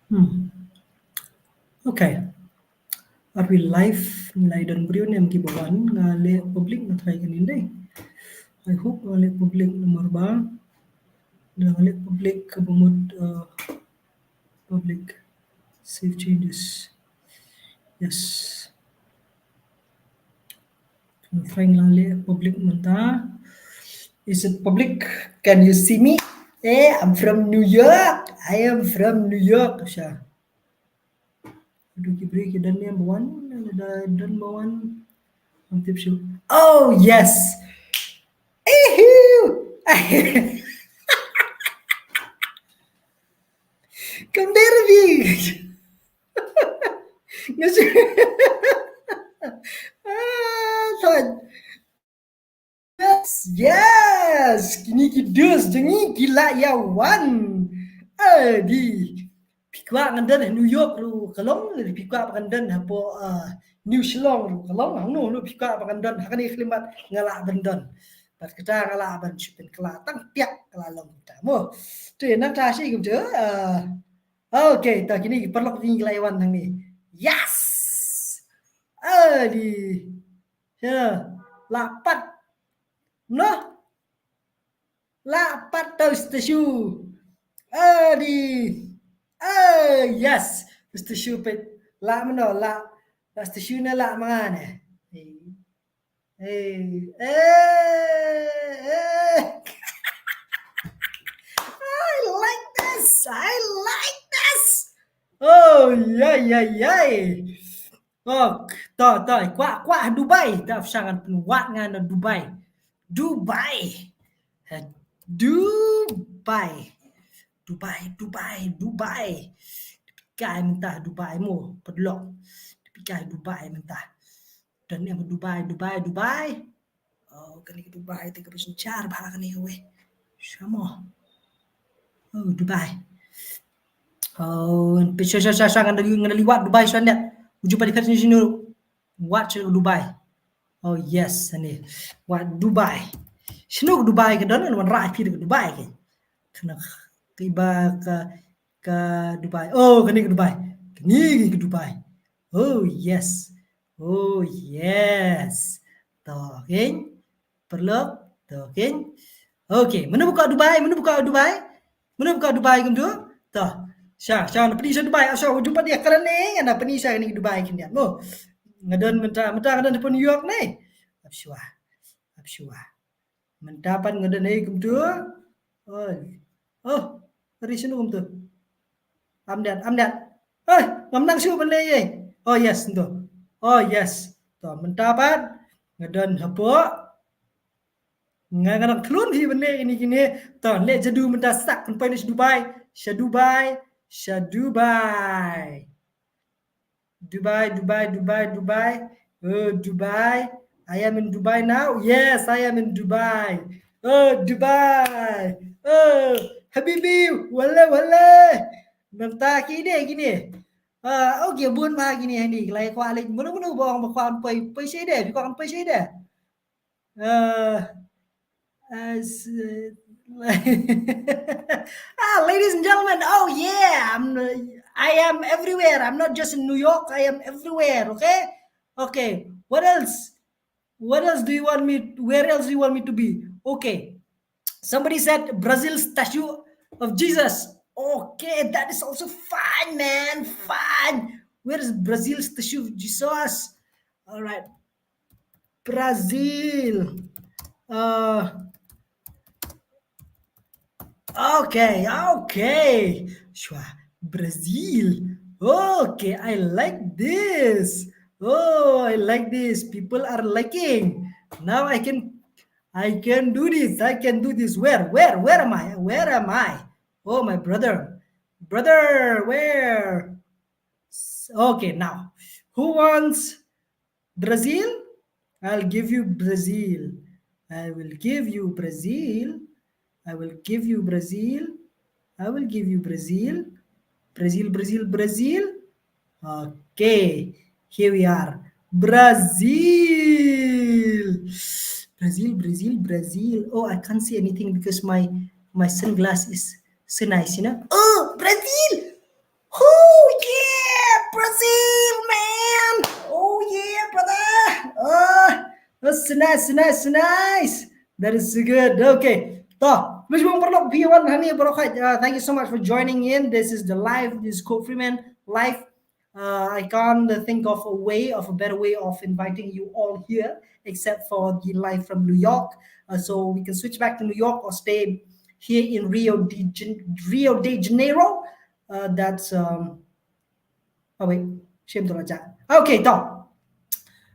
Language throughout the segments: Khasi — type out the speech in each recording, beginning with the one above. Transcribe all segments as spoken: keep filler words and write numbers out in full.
Hmm. Okay. Are we live? Ngi la don briew ne em kiba wan, nga leh public, nga try kane dei. I hope nga leh public namar ba. Nga leh public kaba mut, uh, public. Save changes. Yes. Nga try nga leh public mynta. Is it public? Can you see me? Eh, I'm from New York. I am from New York. Sha. Aduh, ki briew ki don ne em ba wan, lada don ba wan. Ngam tip shuh. Oh, yes. Ihiu. Kam dei ruh bad. Nga shu. Ah, thon. Yes, yes. Kine ki dus jong ngi ki la ïa wan. Eh, dei. Phi kwah ngan don ha New York ruh ka long, lada phi kwah ba ngan don hapoh, ah, New Shillong ruh ka long, hangno hangno phi kwah ba ngan don, ha kane ka khyllipmat nga lah ban don. Bad kata nga lah ban shu pynkylla tang piak ka la long kumta mo. Te nangta shi kumta, ah, okay, to kine ki paralok jong ngi ki la ïa wan hangne. Yes. Ah, dei. Ya, la pat. Noh. La pat to statue. Ah, dei. Ah, yes. Statue pet. La mano, la. La statue ne la mangane. Eh, eh, eh. I like this. I like this. Oh, yay, yay, yay. Oh, to, to, kwah, kwah Dubai. To, sha ngan pynwad nga na Dubai. Dubai. Eh, Dubai. Dubai, Dubai, Dubai. Te phi kai mynta Dubai mo, paralok. Te phi kai Dubai mynta. Don ne em Dubai, Dubai, Dubai. Oh, kane ka Dubai te kaba synshar bha kane kawei. Sha mo. Oh, Dubai. Oh, phi sha, sha, sha, sha, ngan da li-, ngan da liwat Dubai sha ne. Uju padi phet sini sini. Wat sha Dubai. Oh, yes, ani. Wat Dubai. Shano ka Dubai ka don, wan rah phi da ka Dubai ka. Kane ka iba ka, ka Dubai. Oh, kane ka Dubai. Kane ka Dubai. Oh, yes. Oh, yes. To, keng. Paralok. To, keng. Okay, mano ba kwah Dubai, mano ba kwah Dubai? Mano ba kwah Dubai kumtu? To. Sha, sha, na pyni sha Dubai, sha, u jumpa dia kala ne, na pyni sha kane Dubai khyndiat mo. Nga don mynta, mynta nga don hapoh New York ne. Ap shuwa. Ap shuwa. Mynta pat nga don ei kumtu. Oh. Oh, ri shano kumtu. Am dat, am dat. Eh, ngam nang shuh ban leh ei. Oh, yes, nto. Oh, yes. To, mynta pat nga don hapoh. Nga, nga dang khlun hi ban leh kine kine. To, leh jadu mynta sak pynpoi ne sha Dubai. Sha Dubai. Sha Dubai. Dubai, Dubai, Dubai, Dubai. Oh, Dubai. I am in Dubai now. Yes, I am in Dubai. Oh, Dubai. Oh, habibi. Wale, wale. Nangta kine, kine. Ah, okay, bun ba kine hani. Lai kwah leh. Mano, mano ba ong ba kwah poi, poi shaei de. Phi kwah poi shaei de. Uh, as, uh, ah, ladies and gentlemen, oh yeah, I'm, uh, I am everywhere. I'm not just in New York. I am everywhere. Okay, okay. What else? What else do you want me? Where else do you want me to be? Okay. Somebody said Brazil statue of Jesus. Okay, that is also fine, man. Fine. Where is Brazil statue of Jesus? All right. Brazil. Uh, okay, okay. Sure. Brazil. Okay, I like this. Oh, I like this. People are liking. Now I can, I can do this. I can do this. Where, where, where am I? Where am I? Oh, my brother. Brother, where? S-, okay, now. Who wants Brazil? I'll give you Brazil. I will give you Brazil. I will give you Brazil. I will give you Brazil. Brazil, Brazil, Brazil. Okay, here we are. Brazil. Brazil, Brazil, Brazil. Oh, I can't see anything because my my sunglass is so nice, you know. Oh, Brazil! Oh yeah, Brazil, man! Oh yeah, brother! Oh, that's so nice, so nice, so nice. That is so good. Okay. To, mishbun paralok, phi wan hani paralok. Uh, thank you so much for joining in. This is the live. This is Code Freeman live. Uh, I can't think of a way, of a better way of inviting you all here except for the live from New York. Uh, so we can switch back to New York or stay here in Rio de Jan- Rio de Janeiro. Uh, that's um. Oh wait, shame to raja. Okay, to.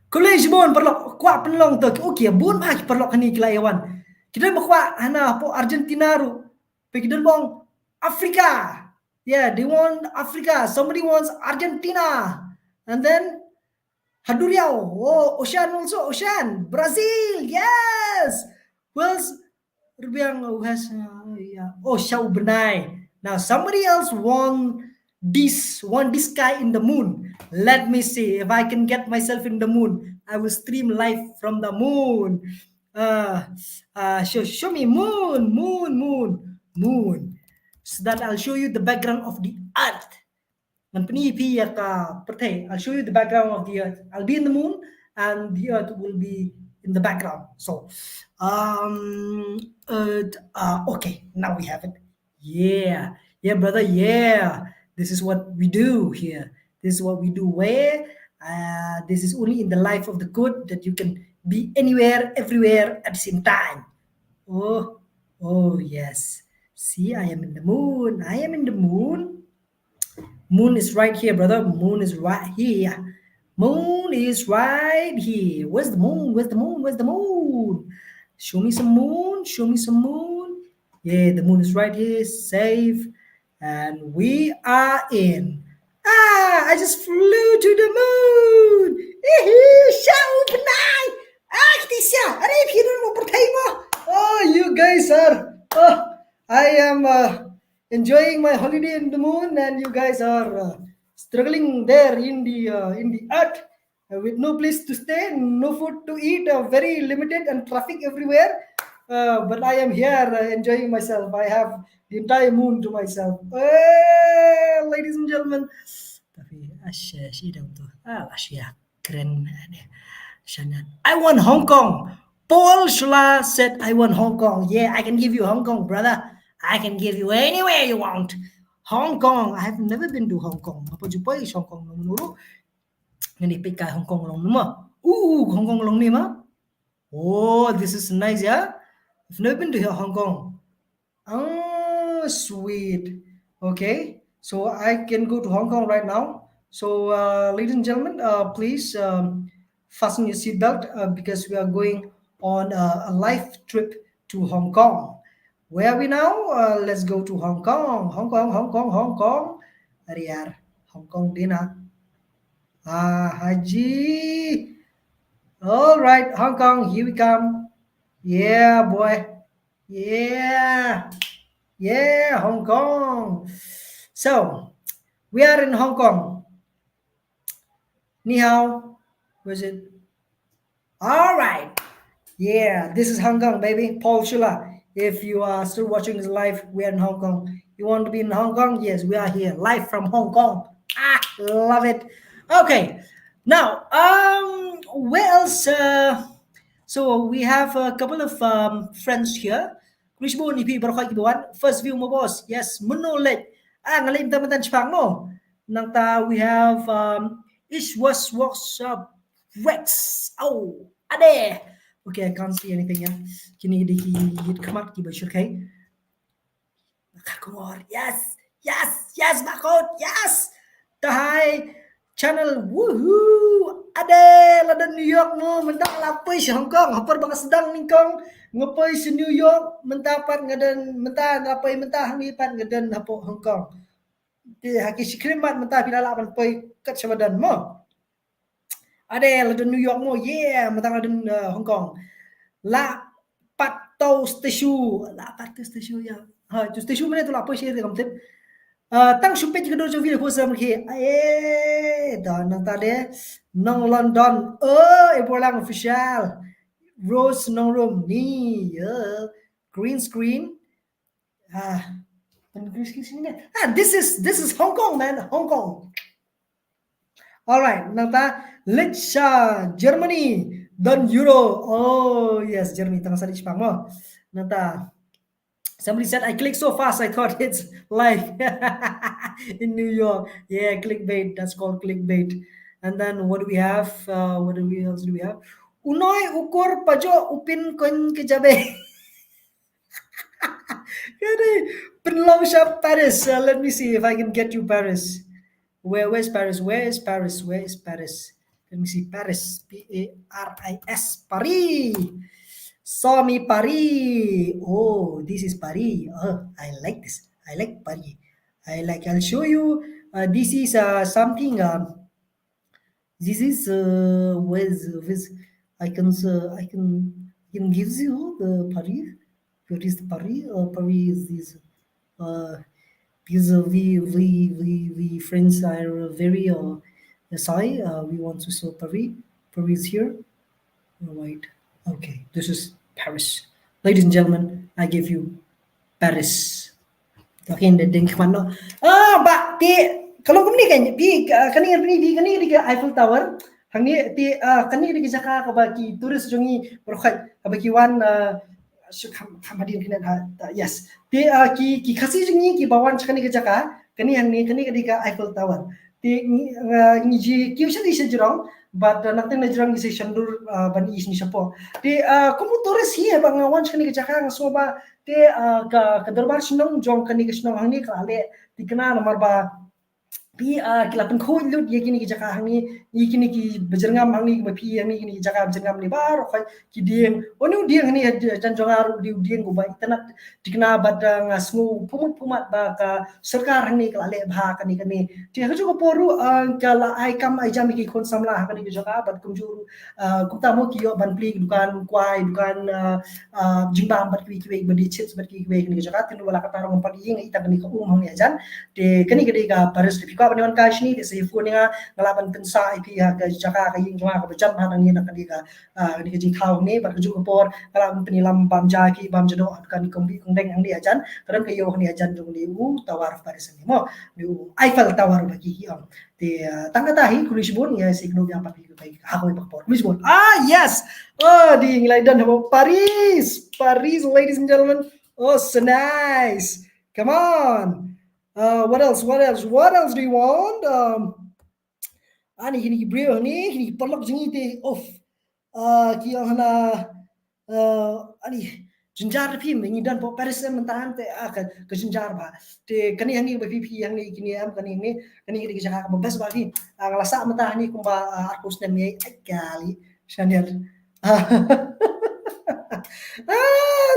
Khublei shibun paralok, kwah pynlong to. Okay, bun bha ki paralok hani ki la ïa wan. Ki don ba kwah hana hapoh Argentina ruh. Phi ki don bong Africa. Yeah, they want Africa. Somebody wants Argentina. And then Haduriao. Oh, Ocean also. Ocean. Brazil. Yes. Who else? Rubiang, who has, uh, yeah. Oh, Shau Benai. Now somebody else want this, want this guy in the moon. Let me see if I can get myself in the moon. I will stream live from the moon. Uh, uh, show, show me moon, moon, moon, moon, so that I'll show you the background of the earth. Ngan pyni phi ïa ka pyrthei. I'll show you the background of the earth. I'll be in the moon and the earth will be in the background. So, um, earth, uh, okay, now we have it. Yeah, yeah, brother, yeah. This is what we do here. This is what we do. Where uh, this is only in the life of the good that you can be anywhere, everywhere at the same time. Oh, oh yes. See, I am in the moon. I am in the moon. Moon is right here, brother. Moon is right here. Moon is right here. Where's the moon? Where's the moon? Where's the moon? Show me some moon. Show me some moon. Yeah, the moon is right here. Safe. And we are in. Ah, I just flew to the moon. Ihi, Shau Benai. Ah, kita siya. Are, phi don mo pyrthei mo. Oh, you guys are. Oh, I am uh, enjoying my holiday in the moon, and you guys are uh, struggling there in the uh, in the earth uh, with no place to stay, no food to eat, uh, very limited, and traffic everywhere. Uh, but I am here uh, enjoying myself. I have the entire moon to myself. Eh, ladies and gentlemen, tapi asya shi dang tu. Ah, asya keren. Shana. I want Hong Kong. Paul Shula said, "I want Hong Kong." Yeah, I can give you Hong Kong, brother. I can give you anywhere you want. Hong Kong. I have never been to Hong Kong. Apa jumpa Hong Kong nong nuru? Ngani pika Hong Kong long nama. Uh, Hong Kong long ni ma. Oh, this is nice, yeah. I've never been to Hong Kong. Oh, sweet. Okay, so I can go to Hong Kong right now. So, uh, ladies and gentlemen, uh, please um, fasten your seatbelt uh, because we are going on a, a live trip to Hong Kong. Where are we now? Uh, let's go to Hong Kong. Hong Kong, Hong Kong, Hong Kong. Ariar, Hong Kong dina. Ah, Haji. All right, Hong Kong, here we come. Yeah, boy. Yeah. Yeah, Hong Kong. So, we are in Hong Kong. Ni hao. Where's it? All right. Yeah, this is Hong Kong, baby. Paul Shula. If you are still watching this live, we are in Hong Kong. You want to be in Hong Kong? Yes, we are here, live from Hong Kong. Ah, love it. Okay. Now, um, where else? Uh, so we have a couple of um, friends here. Khublei shibun ïa phi baroh kiba wan. First view mo boss. Yes, Mano Lek. Ah, nga leh mynta mynta shipang mo. Nangta we have um, Ishwas Workshop Rex. Oh, ade. Okay, I can't see anything, yeah. Kini dei ki ïit khmat kiba shyrkhei. Bakor, yes, yes, yes, Bakor, yes. Tahai channel, woohoo. Ade, la don New York mo, mynta la poi sha Hong Kong. Hapor ba nga sdang nyngkong nga poi sha New York, mynta pat nga don, mynta la poi, mynta hangne pat nga don hapoh Hong Kong. Te ha ki shi khyllipmat mynta phi la lah ban poi kat shaba don mo. Ade, la don New York mo, yeah, mynta la don uh, Hong Kong. La pat to statue, la pat to statue ya. Ha, to statue mynne to la poi shi kam tip. Uh, tang shu peit ka dor jong video ko sam ki. Eh, da nangta de nong London. Oh, e bolang official. Rose Nongrum ni, ya. Green screen. Ah, pen green screen sini. Ah, this is, this is Hong Kong, man. Hong Kong. All right, nangta Licha, Germany, don Euro. Oh, yes, Germany, tang sari Jepang mo. Nangta, somebody said, "I click so fast, I thought it's live." In New York. Yeah, clickbait. That's called clickbait. And then what do we have? Uh, what do we else do we have? Unoi ukur pajo upin kon kejabe. Kani, pynlong sha Paris. Uh, let me see if I can get you Paris. Where, where's Paris? Where is Paris? Where is Paris? Let me see. Paris. P A R I S. Paris. Show me Paris. Oh, this is Paris. Oh, I like this. I like Paris. I like. I'll show you. Uh, this is, uh, something. Um, this is, uh, where's, where's, I can, uh, I can, I can give you the Paris. Where is the Paris? Uh, Paris is this. Uh, because, uh, we, we, we, we friends are very, uh, shy. Uh, we want to show Paris. Paris here. All right. Okay, this is Paris. Ladies and gentlemen, I give you Paris. Okay, the ding kman no. Ah, ba, ti, kalau kumni kan, ti, uh, kani, kani, ti, kani, ti, Eiffel Tower. Hangne, ti, uh, kani, ti, jaka kaba ki tourist jong ngi, baroh kaba ki wan, uh, shu kham, kham hadien kane ha, ta, yes. Ti, uh, ki, ki Khasi jong ngi, kiba wan sha kani ka jaka, kani hangne, kani ka dei ka Eiffel Tower. Ti, ngi, uh, ngi ju kiew sha, sha jrong, but, uh, nangta na jrong ngi sa shon dur, uh, ban ïoh shane shapoh. Ti, uh, kum u tourist hi, haba nga wan sha kani ka jaka nga sngew ba, ti, uh, ka, ka dorbar shnong jong kani ka shnong hangne ka la leh thikna namar ba phi, ah, ki la pynkhuid lut ïa kine ki jaka hangne, ïa kine ki bajyrngam hangne, kiba phi hangne, kine ki jaka bajyrngam ne baroh ki dieng. Une u dieng hangne, jan jong nga ruh u dieng uba itynnad thikna bad, ah, nga sngew pumut pumut ba ka sorkar hangne ka la leh bha kane kane. Te ha kajuh ka por ruh, ah, ka la ai kam ai jam ïa ki khun samla ha kane ka jaka bad kumjuh ruh, ah, kumta mo ki ïoh ban plie dukan kwai, dukan, ah, ah, jingbam bad kiwei kiwei, bad chips bad kiwei kiwei kane ka jaka. Te ruh la kata ruh ngam pat ïohi nga i tang kane ka um hangne hajan. Te kane ka dei ka Paris, te phi kwah ban wan kai shane te sa phone ïa nga, nga lah ban pynsah ïa phi ha ka jaka ka ïing jong nga kaba jan bha hangne na kane ka, ah, kane ka jingthaw hangne. Bad kajuh ka por nga lah ban pynïalam bam ja ïa phi, bam ja doh ha dukan Kong Bih Kong Deng hangne hajan. Ka don ka ïew hangne hajan jong une u Tower of Paris hangne mo, une u Eiffel Tower ba ki ki ong. Te, ah, tang kata hi, khublei shibun, ïa, sa ïakynduh biang pat ïa phi ha kawei pat ka por. Khublei shibun. Ah, yes. Oh, dei ngi la done ha Paris. Paris, ladies and gentlemen. Oh, so nice. Come on. Uh, what else? What else? What else do you want? Um, ani kine ki briew hangne, kine ki paralok jong ngi te, uff. Ah, ki ong hana, ah, ani, jynjar phi, ngi don hapoh Paris em mynta te, ah, ka, ka jynjar bha. Te kane hangne ba phi, phi hangne kine em, kane hangne, kane ka dei ka jaka kaba best ba phi. Ah, nga la sah mynta hangne kumba, ah, arphew snem ïa, ai kali, shaniat. Ah,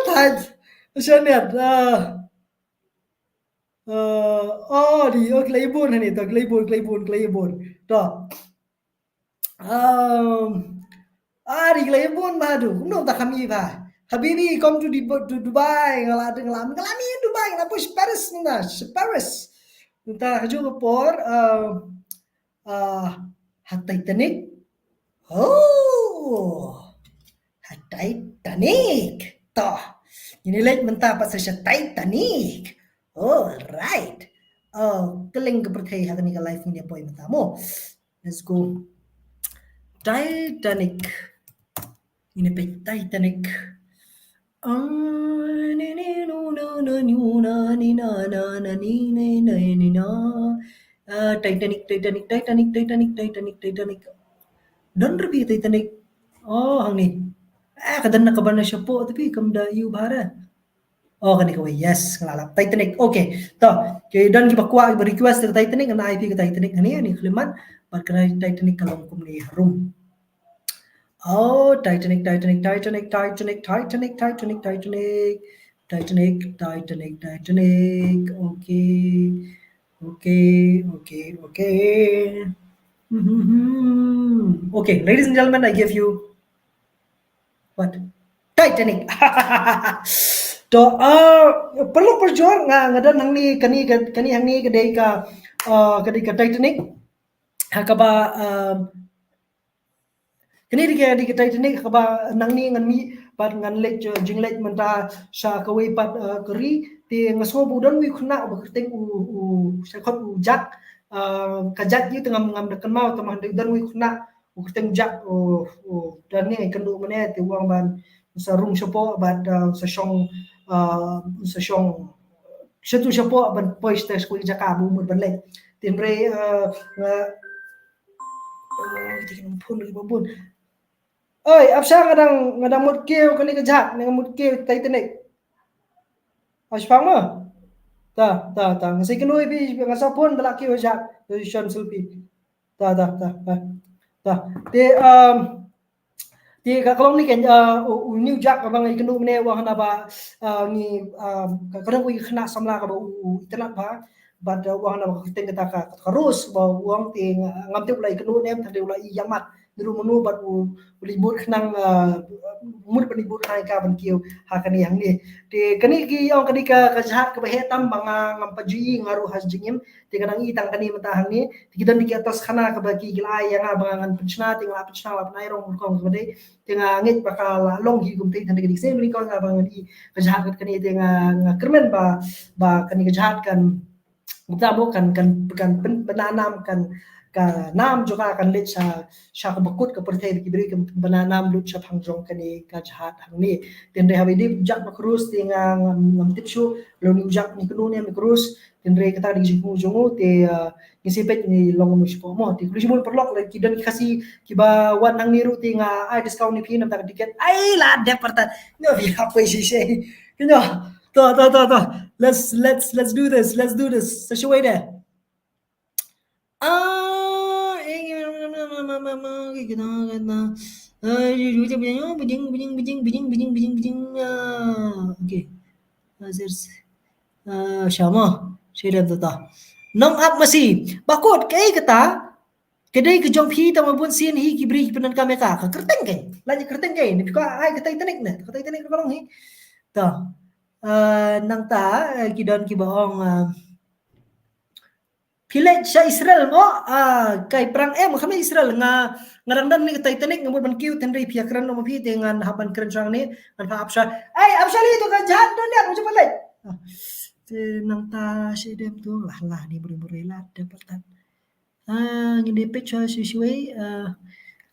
thait, shaniat. Ah. Uh, oh, dei, oh, ki la ïabud hangne, to, ki la ïabud, ki la ïabud, ki la ïabud. To. Um, ah, dei, ki la ïabud, bha, haduh kumno ta kham ïa bha. Habibi, come to Dub-, to Dubai, nga la, nga la, nga la mih Dubai, nga la poi sha Paris, nga la, sha Paris. Mynta kajuh ka por, uh, Ah, ha Titanic. Oh, ha Titanic. To, ngin ïa leit mynta pat sha Titanic. All right. Oh, kylleng ka pyrthei ha kane ka live ngin ïa poi mynta mo. Let's go. Titanic. Ngin ïa peit Titanic. Ah, ni, ni, nu, na, na, nyu, na, ni, na, na, na, ni, ni, na, ni, na. Ah, Titanic, Titanic, Titanic, Titanic, Titanic, Titanic. Don ruh phi Titanic. Oh, hangne. Ah, ka don na ka ban na shapoh te phi kam da ïoh bha re. Oh, kane kawei, yes, nga la lap. Titanic, okay. To, ki don kiba kwah, kiba request ka Titanic, ngan ai phi ka Titanic hangne, hangne khlem man. Bad ka Titanic ka long kumne harum. Oh, Titanic, Titanic, Titanic, Titanic, Titanic, Titanic, Titanic. Titanic, Titanic, Titanic. Okay. Okay, okay, okay. Mhm. Okay, ladies and gentlemen, I give you what? Titanic. To, uh, paralok parajor, nga, nga don hangne, kane, kane hangne ka dei ka, uh, ka dei ka Titanic. Ha kaba, um, Kane dei ka, dei ka Titanic kaba nangne ngan mih bad ngan leit, eh, jingleit mynta sha kawei pat, eh, ka ri, te nga sngew ba u don uwei u khynnah uba kyrteng u, u, sha khot u Jack, eh, ka Jack ïa te ngam, ngam da kynmaw tang ma hynrei u don uwei u khynnah u kyrteng u Jack, u, u, don ne nga ïakynduh mynne te u ong ban sa rung shapoh bad, eh, sa shong, eh, sa shong shatu shapoh ban poi sha kawei ka jaka ba u mut ban leit. Te hynrei, eh, nga, eh, te ki nong phone lagi ba bun. Oi, ap sha nga dang, nga dang mut kiew kane ka jahaj, nga mut kiew Titanic. Ap sha pang ma. Ta, ta, ta. Nga sa ïakynduh ïa phi, nga sa phone da la kiew jahaj, position selfie. Ta, ta, ta, ta. Ta. Te, um, te ka, ka long ni kan, uh, u, u New Jack ba nga ïakynduh mynne u ong hana ba, uh, ngi, um, ka, ka dang u khynnah samla kaba u, u itynnad bha. Bad, uh, u ong hana ba ka kyrteng kata ka, ka Rose ba u ong te nga, ngam tip u la ïakynduh ne em, tang te u la ïamat. Mano mano bad u, u la bud khnang, uh, mut ban bud khnang ïa ka ban kiew ha kane hangne. Te kane ki ong kane ka, ka jahaj kaba heh tam ba nga ngam pat ju i nga ruh ha jingim. Te nga dang i tang kane mynta hangne. Te ki don ki tos khana kaba ki, ki la ai ïa nga ba ngan pynshna, te nga la pynshna, la pynai rong rukom kaba dei. Te nga ngeit ba ka la long hi kumta, tang kane ka dei shisha ba ngan i ka jahaj kat kane, te nga, nga kyrmen ba, ba kane ka jahaj kan, kumta mo, kan, kan, kan pyn-, pynbna nam, kan, ka nam jong ka kan leit sha, sha kaba kut ka pyrthei, ki briew kin pynbna nam lut shaphang jong kane ka jahaj hangne. Te hynrei haba ïadei bad u Jack bad ka Rose te nga, ngam, ngam tip shuh lano u Jack, ngi kynduh ne em ïa ka Rose. Te hynrei kata ka dei ka jingkynduh jong u te, uh, ngi sa peit ngi long kumno shapoh mo. Te khublei shibun paralok, lada ki don ki Khasi kiba wan hangne ruh te nga ai discount ïa phi namar ka tiket. Ai la dep artat. Nyo phi hap poi shisha. Nyo. To, to, to, to. Let's, let's, let's do this. Let's do this. Sa shawei de. Ah, eh, kita, kita. Ah, bujing, bujing, bujing, bujing, bujing, bujing, bujing. Ah, okay. Ah, sir. Ah, shama. Shedem tota. Nong ap masi. Bakut, kaei kata? Ka dei ka jong phi tang ma bun sien hi ki briew ki pyndonkam ïa ka. Ka kyrteng kaei? Lait kyrteng kaei? Ni phi kwah ai ka Titanic ne? Ka Titanic ka long hi. Ta. Ah, nangta, eh, ki don kiba ong, ah, phi leit sha Israel mo, ah, kai prang em, kham leit Israel nga, nga dang don ne ka Titanic nga mut ban kiew, te hynrei phi ïakren noh ma phi te ngan hap ban kren shuwa ne, ngan hap shuwa. Ai, ap shuwa lei to ka jahaj don ne, ap shuwa leit. Ah, te nangta shedem to, lah, lah, ni bri bri lah, dep artat. Ah, ngin dei peit shuwa shuwa shuwa, ah,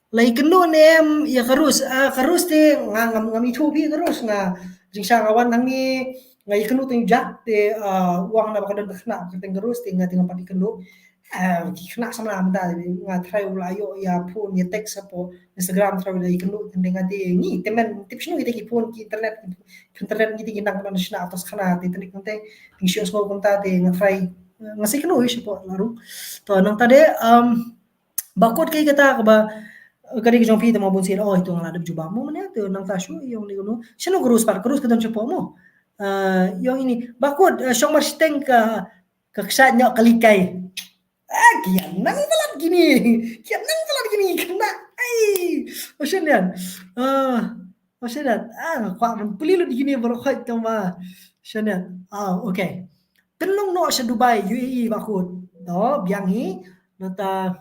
la ïakynduh ne em ïa ka Rose, ah, ka Rose te nga ngam, ngam ithuh phi ka Rose nga, jingshisha nga wan hangne nga ïakynduh te u Jack te, ah, u ong na ba ka don ka khynnah ka kyrteng ka Rose te nga te ngam pat ïakynduh. Ah, ki khynnah samla mynta nga try u la ïoh ïa phone ïa text hapoh Instagram, try u la ïakynduh te nga te ngi te men tip shano kita ki phone ki internet, ki internet ngi te ki nang ban shna atos khana te te nik te ngi shu sngew kumta te nga try, nga sa ïakynduh ïa shapoh la rung. To nangta de, um, bakut kaei kata kaba, ka dei ka jong phi tang ma bun sien, oh, ito nga la dep jubab mo mynne, to nangta shu ïong ni kano. Shano ka Rose pat, ka Rose ka don shapoh mo. Ah, ïong ini, bakut, eh, shong mar shiteng ka, ka kshaid ñiah ka likai. Ah, ki ïa nang palat kine. Ki ïa nang palat kine. Kane, ai. Oh, shen ïan. Ah, oh, shen ïan. Ah, nga kwah ban pule lut kine baroh khoit tang ma. Shen ïan. Ah, okay. Pynlong noh sha Dubai, U A E bakut. To, biang hi. Nangta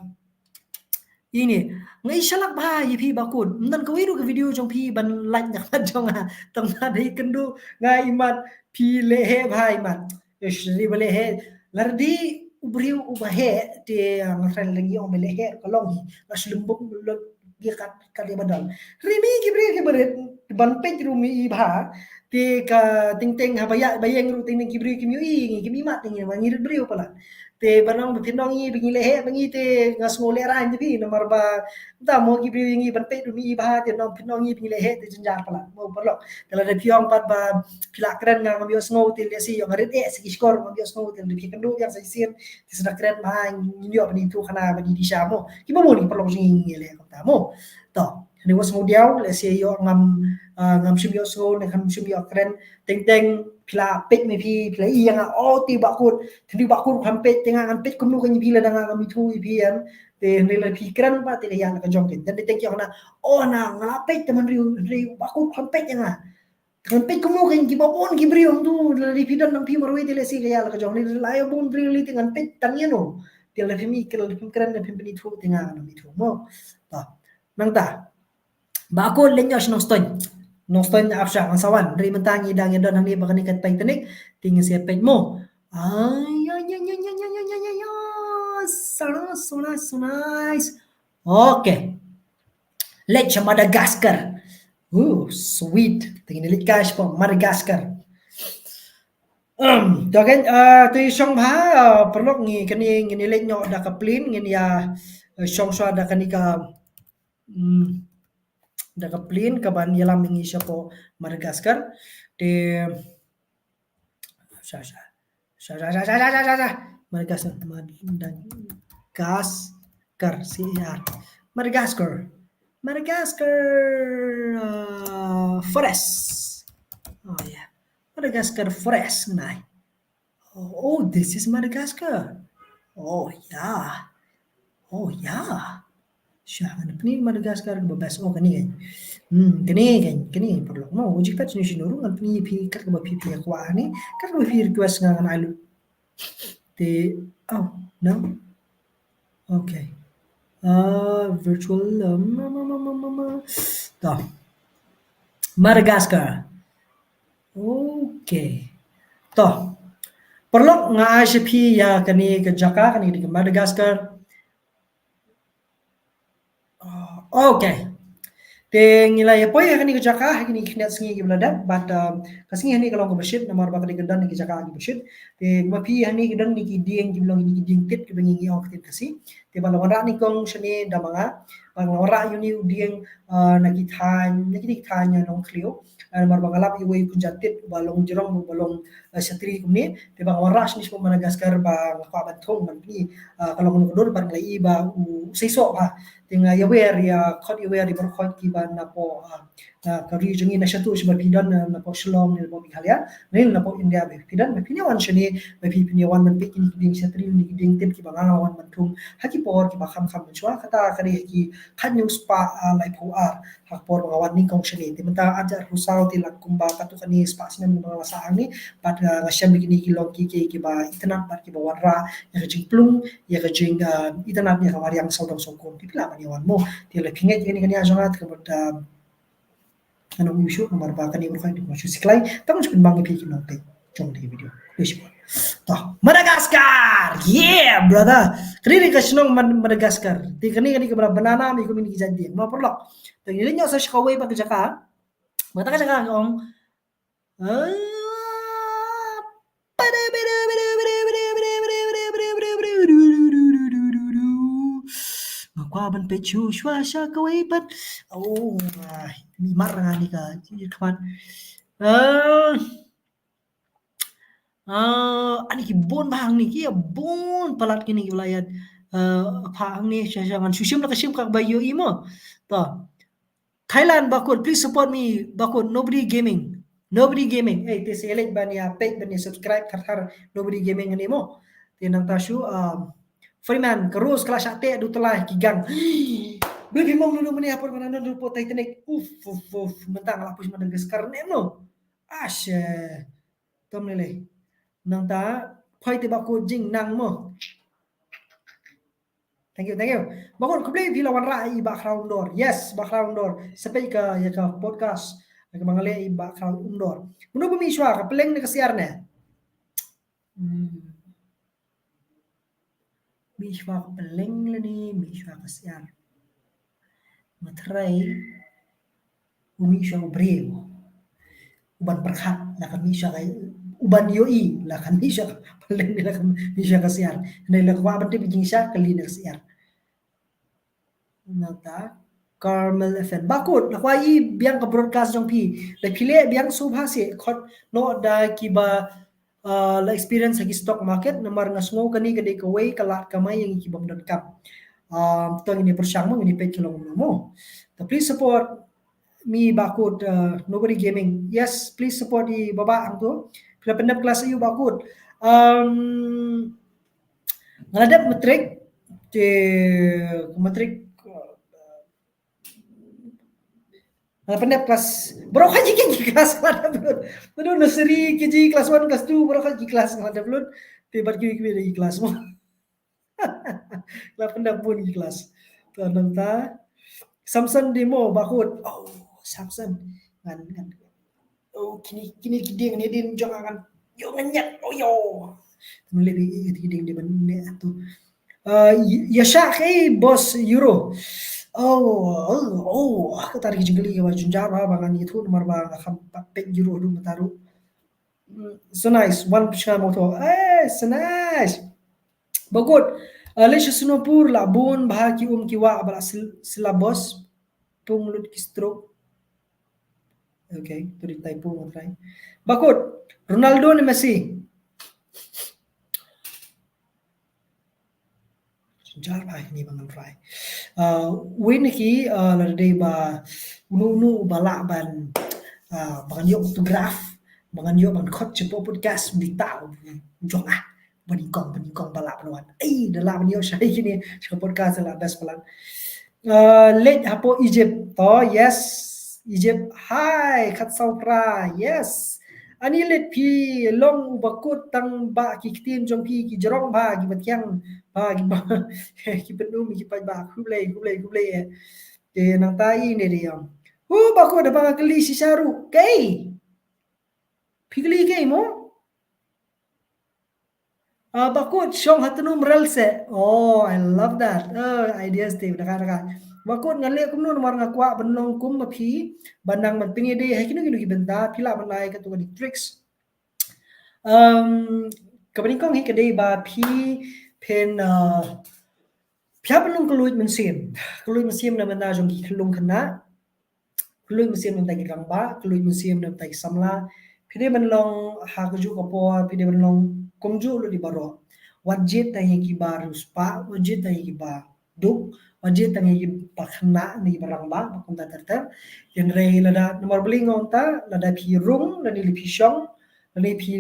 ini. Nga i shalak bha ïa phi bakut. Mynta kawei ruh ka video jong phi ban like na ka jong nga. Tang ma dei kynduh nga imat phi leh heh bha imat. Ïa, shisha ba leh heh. Lada dei u briew uba heh, te, ah, nga tharai lada ngi ong ba leh heh ka long hi. Nga shu lum bok lut ïa kat, kat ïa ba don. Hynrei ma ngi ki briew kiba rit, ban peit ruh ma ngi bha. Te ka teng teng haba ïa, ba ïeng ruh teng teng ki briew kim ïohi ïa ngi, kim imat ïa ngi, ma ngi rit briew palat. Te ban ong ba phin ong ïa ngi ba ngi leh heh ba ngi te nga sngew lehraiñ te phi, namar ba Nta mo ki briew ïa ngi ban peit ruh ma ngi bha te nong phin ong ïa ngi ba ngi leh heh te jynjar palat mo paralok. Te lada phi ong pat ba phi lah kren nga ngam ïohsngew te lehse ïoh nga rit eh sa ki shkor ngam ïohsngew te lada phi kynduh biang sa shisien te sa da kren bha ngin ïoh ban ithuh khana ban ïa di sha mo. Kiba bun ki paralok jong ngi ngi leh kumta mo. To, hynrei wat sngew diaw lehse ïoh ngam, ah, ngam shym ïohsngew ne ngam shym ïoh kren. Teng teng phi la peit me phi, phi la ïa nga, oh, te Bah Kut, te Bah Kut kham peit, te nga ngan peit kumno kein ïa phi lada nga ngam ithuh ïa phi ïan. Te hynrei lada phi kren pat te ka ïa la ka jong kein. Te teng ki ong na, oh, na nga la peit te man riew, riew Bah Kut kham peit ïa nga. Te ngan peit kumno kein kiba bun ki briew hangtu, lada phi don nang phi marwei te lehse ka ïa la ka jong, lada la ïa bun briew lei te ngan peit tang ïano. Te lada phim i, lada phim kren, lada phim pynithuh te nga ngam ithuh mo. Ta. Nangta. Ba ko leit noh sha Nongstoiñ. Nongstoiñ ap shah ngan sa wan. Ri mynta ngi dang ïa don hangne ba kane ka Titanic. Te ngin sa peit mo. Ai ya ya ya ya ya ya ya ya ya. So nice, so nice, so nice. Okay. Leit sha Madagascar. Oh, sweet. Te ngin leit kai sha Madagascar. Um, to kan, uh, to i shong bha, uh, paralok ngi kane ngin leit noh da ka plane, ngin ïa, uh, shong shuwa da kane ka, um, da ka plane kaban ïalam ngi sha Madagascar. Te sha sha sha sha sha sha sha sha sha Madagascar, Madagascar, C A R, Madagascar, Madagascar, uh, forest. Oh yeah, Madagascar forest nai. Oh, oh, this is Madagascar. Oh yeah. Oh yeah. Sha ngan pyni Madagascar ba best. Oh, kane kan. Hmm, kane kan, kane paralok. Mo, uji pat sini sini ngan pyni phi kat ba phi phi kwah ni, kat ba phi request ngan ngan alu. Te, oh no. Okay. Uh, virtual, um, ma, ma, ma, ma, ma, ma. To. Madagascar. Okay. To. Paralok, nga ai sha phi ïa kane ka jaka, kane ka Madagascar. Ah, okay. Te ngi la ïa poi ha kane ka jaka ha kine ki khyndiat sngi kiba la dep, bad, um, ka sngi hangne ka long kaba shit namar ba ka dei ka don ki jaka kiba shit. Te ma phi hangne ka don kine ki dieng kiba long kine ki dieng tit kiba ngi ngi ong ka tit Khasi. Te ba la wanrah nyngkong shane da ma nga, ba la wanrah ïa une u dieng, uh, na ki thaiñ, na kine ki thaiñ Nongkhliew. Uh, namar ba nga lap ïa uwei u kynja tit ba long jrong, ba long, uh, shatri kumne. Te ba nga wanrah shane sha Madagascar ba nga kwah ban thung ban pyni, uh, ka long kano ka dur, bad nga la ïohi ba u seisoh bha. Te nga ïawer ïa, khot ïawer ïa baroh khoit kiba napoh, ah, na ka ri jong ngi, na shatu sha ba phi don, ah, napoh Shillong ne napoh Meghalaya ne napoh India ba phi don, ba phin ïa wan shane, ba phi phin ïa wan ban peit kine ki dieng shatri ne ki dieng tit kiba nga nga wan ban thung ha ki por kiba kham kham mynshuwa, kata ka dei ha ki khathynñiew spah, ah, laiphew ar. Ha ka por ba nga wan nyngkong shane, te mynta arhajar arphew saw te la kumba katto katne spah snem ba nga la sah hangne, bad, ah, nga shem ba kine ki long ki, ki, kiba itynnad bad kiba wanrah ïa ka jingpynlong, ïa ka jing, ah, itynnad ïa ka mariang sawdong sawkun. Te phi lah ban ïa wan mo. Te lada phi ngeit ïa kane ka nia jong nga te ka mut, ah, ngan ym ïoh shuh namar ba kane baroh khoit dei ba shu siklai. Tang shu pynbang ïa phi ki nongpeit jong kane ka video. Khublei shibun. To, Madagascar. Yeah, brother. Kane dei ka shnong Mad-, Madagascar. Te kane, kane ka banana, me kumne ki jait dieng. Mo paralok. Te ngin leit noh sa sha kawei pat ka jaka. Ba kata ka jaka ka ong, ah, nga kwah ban peit shuwa shuwa sha kawei pat. Oh, ah, mi mar nga ni ka, come on. Ah, ah, ani ki bun bha hangne, ki bun palat kine ki ba la ïa, ah, pha hangne sha sha, ngan shu shim la ka shim kaba ïohi mo. To. Thailand, Bakut, please support me, Bakut, Nobody Gaming. Nobody Gaming. Eh, te sa leit ban ïa peit, ban ïa subscribe, thar thar Nobody Gaming hangne mo. Te nangta shu, um, Freeman, ka Rose ka la shah teh, du tylli ki gang. Baby mong nunu mane hapor mana nunu po Titanic. Uf, uf, uf. Mynta nga la push Madagascar ne no. Ash. Tom lele. Nangta, phai te Bakut jingnang mo. Thank you, thank you. Bakut, khublei phi la wanrah ïa i Bah Khraw Umdor. Yes, Bah Khraw Umdor. Sa peit ka, ïa ka podcast. Ïa ka ba nga leh ïa i Bah Khraw Umdor. Mano ba mih shuwa, ka pylleng ne ka syiar ne? Hmm. Mih shuwa ka pylleng lane mih shuwa ka syiar? Nga tharai u mih shuwa u briew. U ban pyrkhat la ka mih shuwa ka, u ban ïohi la ka mih shuwa ka pylleng ne la ka mih shuwa ka syiar. Hynrei la ka kwah ban tip jingshah, kylli na ka syiar. Nangta Carmel F M. Bakut, la kwah ïohi biang ka broadcast jong phi. La phi leh biang sngewbha seh, khot noh da kiba, uh, la experience ha ki stock market, namar nga sngew kane ka dei kawei ka lad kamai ïa ngi ki bym donkam. Um, to ngin ïa pyrshang mo, ngin ïa peit ka long kumno mo. To please support me Bakut, uh, Nobody Gaming. Yes, please support i Baba hangto. Phi la pyndep klas aiu Bakut? Um, nga la dep matric, te matric, uh, nga la pyndep klas. Baroh khat ki klas nga la dep lut. Naduh nursery, K G, class one, class two, baroh khat ki klas nga la dep lut. Te bad kiwei kiwei ki klas mo. La pyndep bun ki klas. To nangta. Samson dei mo, Bakut. Oh, Samson. Ngan, ngan. Oh, kine, kine ki dieng ne dei jong nga ngan. Yo, ngan ñiat. Oh, yo. Te men leh ïa ki dieng dei ban ne tu. Uh, ya sha kei boss Euro. Oh, oh, oh, kata ki jingkylli ba jynjar ba, ba ngan ïathuh namar ba nga kham pat peit Euro haduh mynta ruh. Mm, so nice. Wan pyrshang mo to. Eh, so nice. Bakut. Uh, leh sha Sonapur la bun bha ki um ki wah ba la sil-, syllabus. Pung lut ki stroke. Okay, tu dei typo nga try. Bakut, Ronaldo ne Messi? Jynjar bha kine ba ngan try. Uh, wei na ki, uh, lada dei ba uno uno ba lah ban, uh, ba ngan ïoh autograph, ba ngan ïoh ban khot shapoh podcast, mynta jong ah. Ba nyngkong, ba nyngkong ba lah ban wan. Ei, da lah ban ïoh shai kine sha podcast la best palat. Uh, leit hapoh Egypt. To, yes. Egypt. Hi, Khatsaw Pra. Yes. Ani leit phi long u Bakut tang ba ki ktien jong phi ki jrong ba ki ba thiang ba ki ba ki pynum ki paidbah. Khublei, khublei, khublei. Te nangta i ne dei ïa. Hu Bakut da ba nga kylli shisha ruh. Kei. Phi kylli kei mo? Ah, Bakut shong ha tnum rel se. Oh, I love that. Oh, ideas te, da ka, da ka. Bakut ngan leh kumno namar nga kwah ban long kum ma phi, ban nang ban pynïadei ha kino kino ki bynta, phi lah ban ai katto katne tricks. Um, kaba nyngkong hi ka dei ba phi phin, uh, phi hap ban long ka luid mynsiem. Ka luid mynsiem na bynta jong ki khyllung khynnah. Ka luid mynsiem na bynta ki rangbah, ka luid mynsiem na bynta ki samla. Phi dei ban long ha kajuh ka por, phi dei ban long kumjuh lut ïa baroh. Wat jied tang ïa ki ba riewspah, wat jied tang ïa ki ba duk, wat jied tang ïa ki ba khynnah ne ki ba rangbah, ba kumta ter ter. Hynrei lada namar balei nga ong ta, lada phi rung, lada phi shong, lane phi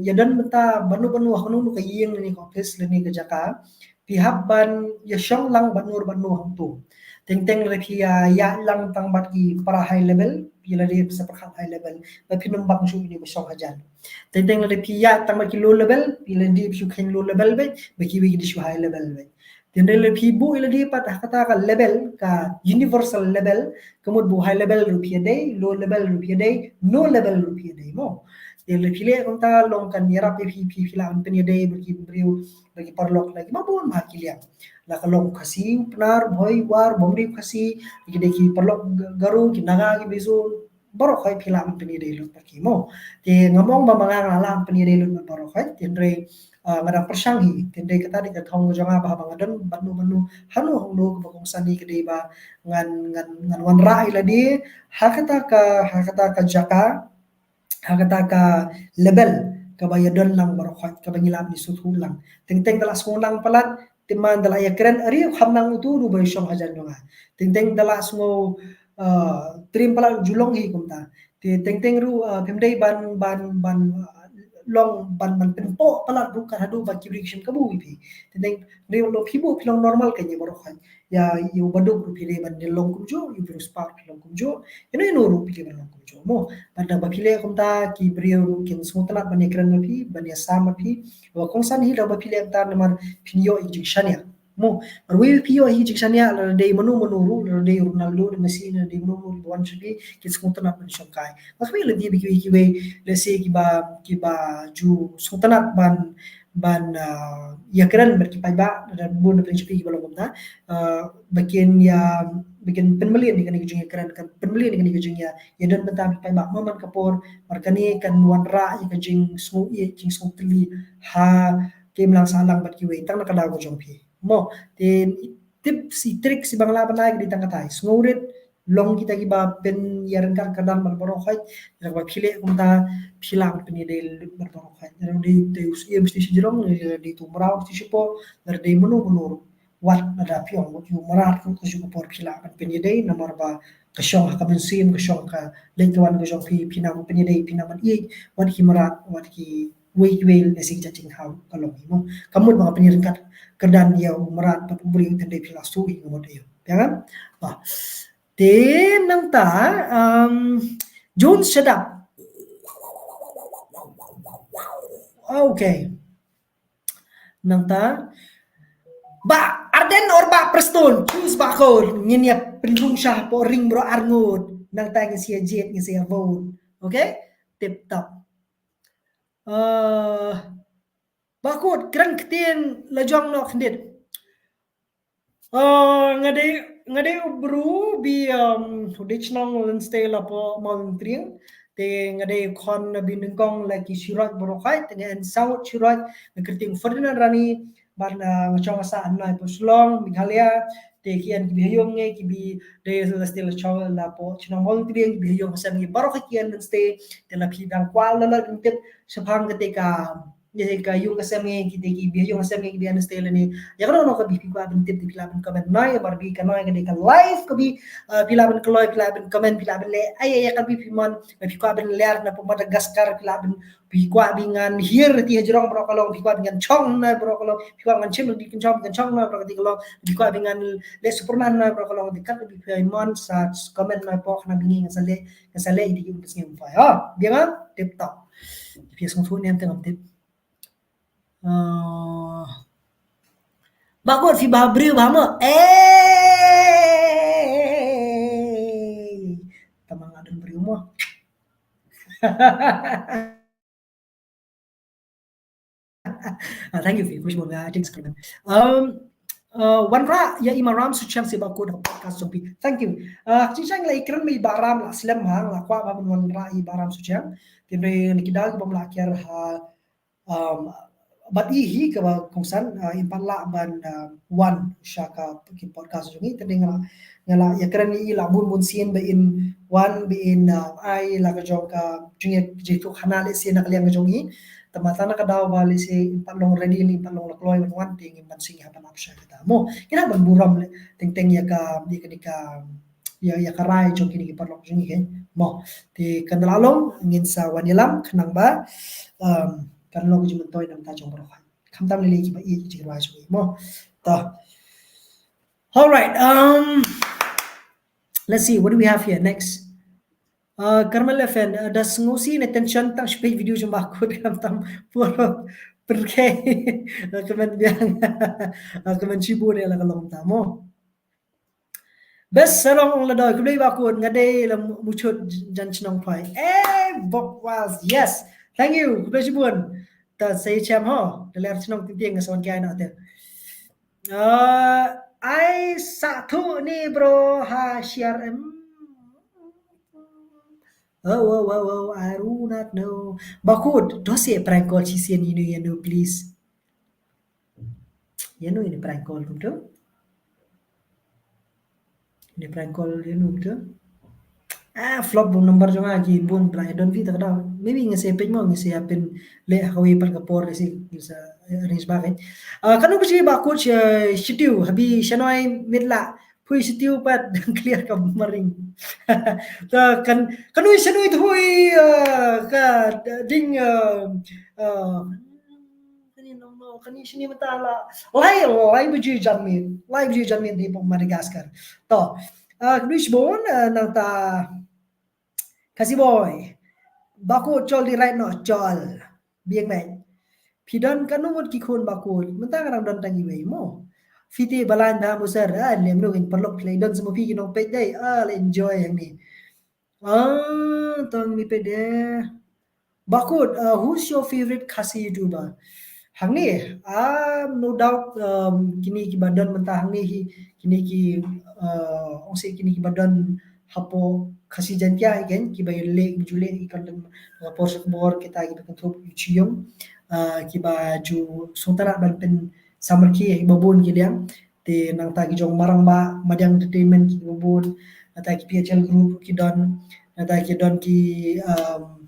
ïadon bynta bad no bad no ha kano kano ka ïing lane ka office lane ka jaka, phi hap ban ïashong lang bad no bad no hangto. Teng teng lada phi ïa, ïaid lang tang bad ki para high level, phi la dei sa pyrkhat high level, ba phin ym bang shuh ïa kine ba shong hajan. Teng teng lada phi ïaid tang bad ki low level, phi la dei shu kheiñ low level beit, ba kiwei ki dei shu high level beit. Te hynrei lada phi buh ïa lade pat ha kata ka level, ka universal level, ka mut ba high level ruh phi ïadei, low level ruh phi ïadei, no level ruh phi ïadei mo. Te lada phi leh kumta long kan ïarap ïa phi, phi, phi lah ban pynïadei bad ki briew, bad ki paralok la ki ba bun bha ki liang. La ka long Khasi, Pnar, Bhoi, War, Bumri, Khasi, ki dei ki paralok Ga-, Garo, ki Naga, ki Mizo, baroh khoit phi lah ban pynïadei lut bad ki mo. Te ngam ong ba ma nga nga lah ban pynïadei lut bad baroh khoit, te hynrei, ah, nga dang pyrshang hi, te hynrei kata dei ka thong ka jong nga ba haba nga don bad no bad no, hano hangno kaba kongsan hi ka dei ba ngan, ngan, ngan wanrah ïa lade ha kata ka, ha kata ka jaka, ha kata ka level kaba ïadon lang baroh khoit, kaba ngi lah ban ïasngewthuh lang. Teng teng da la sngew nang palat, te man da la ïakren, ari kham nang utu ruh ba shong hajan jong nga. Teng teng da la sngew, ah, trim palat ju long hi kumta. Te teng teng ruh, ah, phim dei ban, ban, ban, ah, long ban, ban pynpoh palat ruh kat haduh ba ki briew ki shim kabu ïa phi. Teng teng dei long phi buh phi long normal kein ïa baroh khoit. Ïa, ïa u baduk ruh phi dei ban long kumjuh, ïa u riewspah phi long kumjuh, ïa no ïa no ruh phi dei ban long kumjuh mo. Bad da ba phi leh kumta ki briew ruh kin sngewtynnat ban ïakren bad phi, ban ïasam bad phi. Ba kongsan hi da ba phi leh kumta namar phin ïoh ïa ki jingshaniah mo. Marwei phi ïoh ïa ki jingshaniah, lada dei mano mano ruh, lada dei Ronaldo, lada Messi, lada dei mano mano ruh ba wan sha phi, kin sngewtynnat ban shongkai. Ba kiwei lada dei ba kiwei kiwei, lehse kiba, kiba ju sngewtynnat ban ban, ah, ïakren bad ki paidbah, da bun da pynshai kiba long kumta. Ah, ba kin ïa, ba kin pynmlien ïa kane ka jingïakren, kan pynmlien ïa kane ka jingïa, ïadon bynta bad ki paidbah man ka por, mar kane kan wanrah ïa ka jingsngew ïeit, jingsngew thylli ha ka imlang sahlang bad kiwei tang na ka daw ka jong phi. Mo, te tips, i tricks iba nga lah ban ai ka dei tang kata, sngew rit, long kita kiba pynïaryngkat kyrdan bad baroh khoit, lada ba phi leh kumta phi lah ban pynïadei lut bad baroh khoit. Lada dei te u Syiem sdang sha jrong, lada dei te u Mraw sdang shapoh, lada dei mano mano ruh. Wat lada phi ong wat ïa u mrad ruh ka juh ka por phi lah ban pynïadei namar ba ka shong ha ka mynsiem, ka shong ka leit ka wan ka jong phi, phi nang ban pynïadei, phi nang ban ïeit, wat ki mrad, wat kiwei kiwei lehse ki jait jingthaw ka long hi mo. Ka mut ba nga pynïaryngkat kyrdan ïa u mrad bad u briew, te hynrei phi lah shu hi ka mut ïa u. Ïa kan? Bah. Te nangta, um, Jones, shut up. Okay. Nangta, Bah, ar Ardent or Bah Prestone, choose Bah Kut. Ngin ïa pynrung shah hapoh ring baroh arngut. Nangta ngin sa ïa jied, ngin sa ïa vote. Okay? Tip top. Uh, Bah Kut, kren ktien la jong noh khyndiat. Uh, nga dei, nga dei u briew ba, um, u dei shnong Lyndsay la hapoh Mawlyngkdriang. Te nga dei khon Bah Nyngkong la ki Shiroj baroh khoit, te nga en saw ngut Shiroj, nga kyrteng Ferdinand Rani, bad, uh, nga shong sah hangne hapoh Shillong, Meghalaya. Te ki en ki ba ha ïung ngi, ki ba dei Lyndsay la shong la hapoh shnong Mawlyngkdriang, ki ba ha ïung ha sem ngi baroh ki en Lyndsay, te la phi dang kwah la la tip shaphang kata ka, ïa ka ïung ka sem ngi, kita ki ba ha ïung ha sem ngi, ki ba en Lyndsay lane. Ïa kano kano kaba phi kwah ban tip, phi lah ban comment. Nai, namar ba kane ka dei ka live kaba, uh, phi lah ban kloi, phi lah ban comment, phi lah ban leh ai ïa kaba phi mon. Phi kwah ban ler na pdeng Madagascar, phi lah ban, phi kwah ba ngan hiar ti hajrong baroh ka long, phi kwah ba ngan shong na baroh ka long, phi kwah ngan shim di kan shong, kan shong na baroh ka ti ka long, phi kwah ba ngan leh Superman na baroh ka long, di kat ba phi mon sa comment na pok na ba ngi ngan sa leh, ngan sa leh di ki um sngem fai. Ha, biang ah, tip top. Phi sngem fu nem tengam tip. Uh, Bah Kut, phi ba briew ba mo. Eh, tamang adun briew mo. Ah, thank you, phi, Kush Mon, I think, um, uh, wanrah ïa i Maram Suchiang seh Bah Kut ha podcast jong phi. Thank you. Uh, ka jingshisha la i kren ba i Bah Ram la slem hang, la kwah ba ban wanrah i Bah Ram Suchiang. Te hynrei na ki daw ki bym lah kiar ha, um, bad i hi kaba kongsan, uh, in pat lah ban, uh, wan sha ka ki podcast jong i, te nga lah, nga lah ïa kren ïa i la bun bun sien ba in wan, ba in, uh, ai la ka jong ka jingïa jingïathuhkhana lehse na ka liang ka jong i. Te mynta na ka daw ba lehse in pat long ready, in pat long la kloi ban wan, te ngin ban sngewbha ban ap sha kata mo. Ngin hap ban burom leh teng teng ïa ka, ïa kane ka, ïa, ïa ka rai jong kine ki paralok jong ngi, mo. Te kan da la long, ngin sa wan ïalam khnang ba, um, kan long ka jingmyntoi na ka bynta jong baroh. Khamtam lei lei kiba ïeit ki jingrwai jong ngi, mo. To. All right, um, let's see, what do we have here next? Uh, Carmel F N, uh, da sngewsih ne tension tang shu peit video jong Bah Kut, khamtam por pyrkhei. Uh, kmen biang. Uh, kmen shibun ïa la ka long ta mo. Best sarong ong la doi, khublei Bah Kut, nga dei la Muchut jan chnong phai. Eh, Bok Was, yes. Thank you, khublei shibun. Ta sa ïa chem ho, da ler chnong Tyntiang nga sa wan kiai na te. Uh, ai sa thu ni bro ha share em. Oh, oh, oh, oh, I do not know. Bah Kut, do say prank call shisien ïa no, ïa no, please. Ïa no ïa ni prank call kumto. Ni prank call ïa no kumto. Ah, flop bun number jong nga ki bun pla, I don't know ta ka daw. Maybe nga sa peit mo, nga sa pynleh ha kawei pat ka por, nga sa, eh, arrange bha kan. Ah, kano ba shi Bah Kut, eh, shitiu, habi shanoi mit la. Pui shitiu pat dang clear ka maring. Ta kan, kano shanoi thui, eh, ka ding, eh, eh, Kane nong no, kane shini mynta la. Lai, lai baje janmiet. Lai baje janmiet hapoh Madagascar. To. Ah, khublei shibun, ah, nangta Khasi boy. Bah Kut chol di right no, chol. Biang bad. Phi don kano ngut ki khun Bah Kut. Mynta nga dang don tang iwei mo. Phi te balang da mo sir. Ah, lem no ngin paralok phi la don sa mo phi ki nongpeit dei. Ah, la enjoy hangne. Ah, tang ni pede. Bah Kut, uh, who's your favorite Khasi YouTuber? Hangne, ah, no doubt, um, kine kiba don mynta hangne hi, kine ki, uh, ong seh kine kiba don hapoh Khasi Jaiñtia hi ken, kiba leh, kiba ju leh ki content, uh, por sha por kita kiba kynthup ïa u Chiyong, uh, kiba ju sngewtynnat ban pynsamrkhie ïa kiba bun ki liang. Te nangta ki jong Marang Bah, Madiang Entertainment kiba bun, nangta ki P H L Group ki don, nangta ki don ki, um,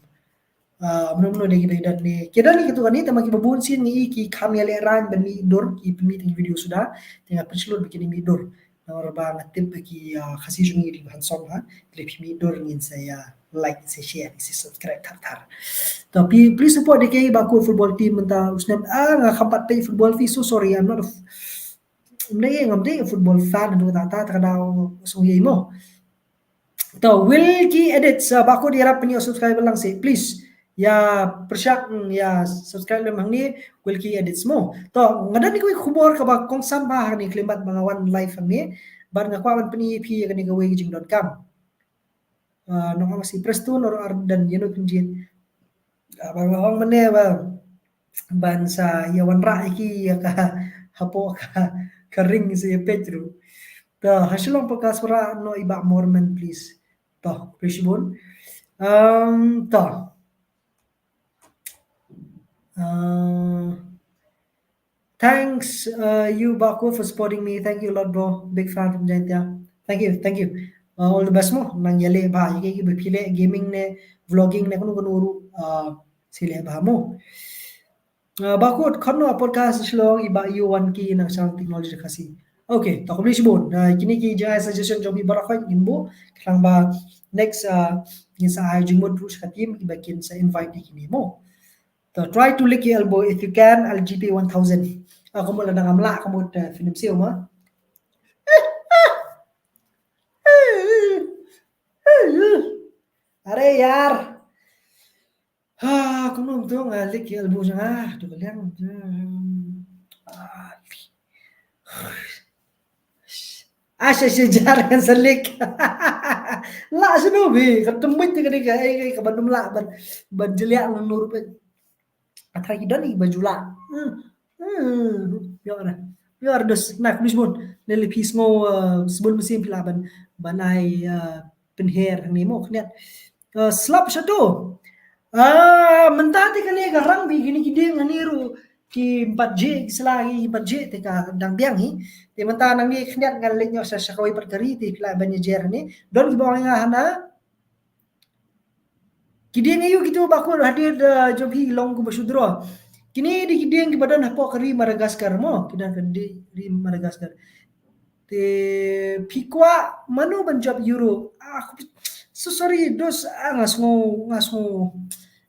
uh, mano mano de kiba don ne. Ki don ne kitu kane, tangba kiba bun sien ngi i ki kham ïalehrain ban mih dur, ki pynmih tang ki video suda, te nga pynshlur ba kin mih dur. Namar ba nga tip ba ki, uh, Khasi jong ngi dei ba handsome ha, ki leh phi mih dur ngin sa ïa like, ngin sa share, ngin sa subscribe thar thar. To phi, please support de ki Bah Kut football team mynta u snem, ah, nga kham pat peit football phi, so sorry, I'm not a f-, Mdei ngam dei football fan, haduh katta katta ka daw sngewsih mo. To, Wilkie Edits, uh, Bah Kut ïarap pynïoh subscriber lang seh, please. ïa pyrshang, ïa subscribe lem hangne, kwah ki edit mo. To, nga don ïa kawei ka khubor kaba kongsan bha hangne khlem bad ba nga wan live hangne. Bad nga kwah ban pyni ïa phi ïa kane kawei ka jingdonkam. Ah, nong ong si Prestone or Ardent, ïa no pynjin. Ah, ba nga ong mane ba ban sa ïa wanrah ïa ki ïa ka hapoh ka, ka ring sa ïa peit ruh. To, ha Shillong Podcast Forum, no i Bah Mormon, please. To, khublei shibun. Um, to. Uh, thanks, uh, you, Baku, for supporting me. Thank you a lot, bro. Big fan from Jaintia. Thank you, thank you. Uh, all the best mo. Nang ïaleh bha ïa ki, ki ba phi leh gaming ne, vlogging ne, kano kano ruh, uh, sa leh bha mo. Uh, Baku, khot noh podcast Shillong, i Bah Yu wan ki nang sha technology Khasi. Okay, to khublei shibun. Uh, kine ki jingai suggestion jong phi baroh khoit ngin buh, khnang ba next, uh, ngin sa ai jingmut ruh sha ka team, i ba kin sa invite ïa kine mo. To, try to lick your elbow if you can, I'll G P one thousand. Ah, ka mut lada ngam lah, ka mut, uh, phin ym siew ma. Are yaar. Ha, kumno to nga lick ïa elbow jong nga, to ka liang. Ah, ah, sha sha jar ngan sa lick. Lah shano bi, ka tymmen te ka dei ka, eh, ka ban ym lah ban, ban jliah ngan nur peit. Ka trai ki don i ba ju lah. Hmm. Hmm. Ïoh ra. Ïoh ra dos. Na khublei shibun. Lei lei phi sngew, uh, sbun mynsiem phi lah ban, ban ai, uh, pynher hangne mo khyndiat. Uh, slap shato. Ah, mynta te kane ka rang bi kine ki dieng hangne ruh ki ym pat jih, ki sla ki ym pat jih te ka dang biang hi. Te mynta nangne khyndiat ngan leit noh sha, sha kawei pat ka ri te phi lah ban ïa jer hangne. Don ki ba ong ïa nga hana. Ki dieng aïu kito Baku, haduh, uh, jong phi long kumba shu draw. Kine dei ki dieng kiba don hapoh ka ri Madagascar mo, ki don ka ri, ri Madagascar. Te phi kwah mano ban jop Euro? Ah, so sorry, dos, ah, nga sngew, nga sngew,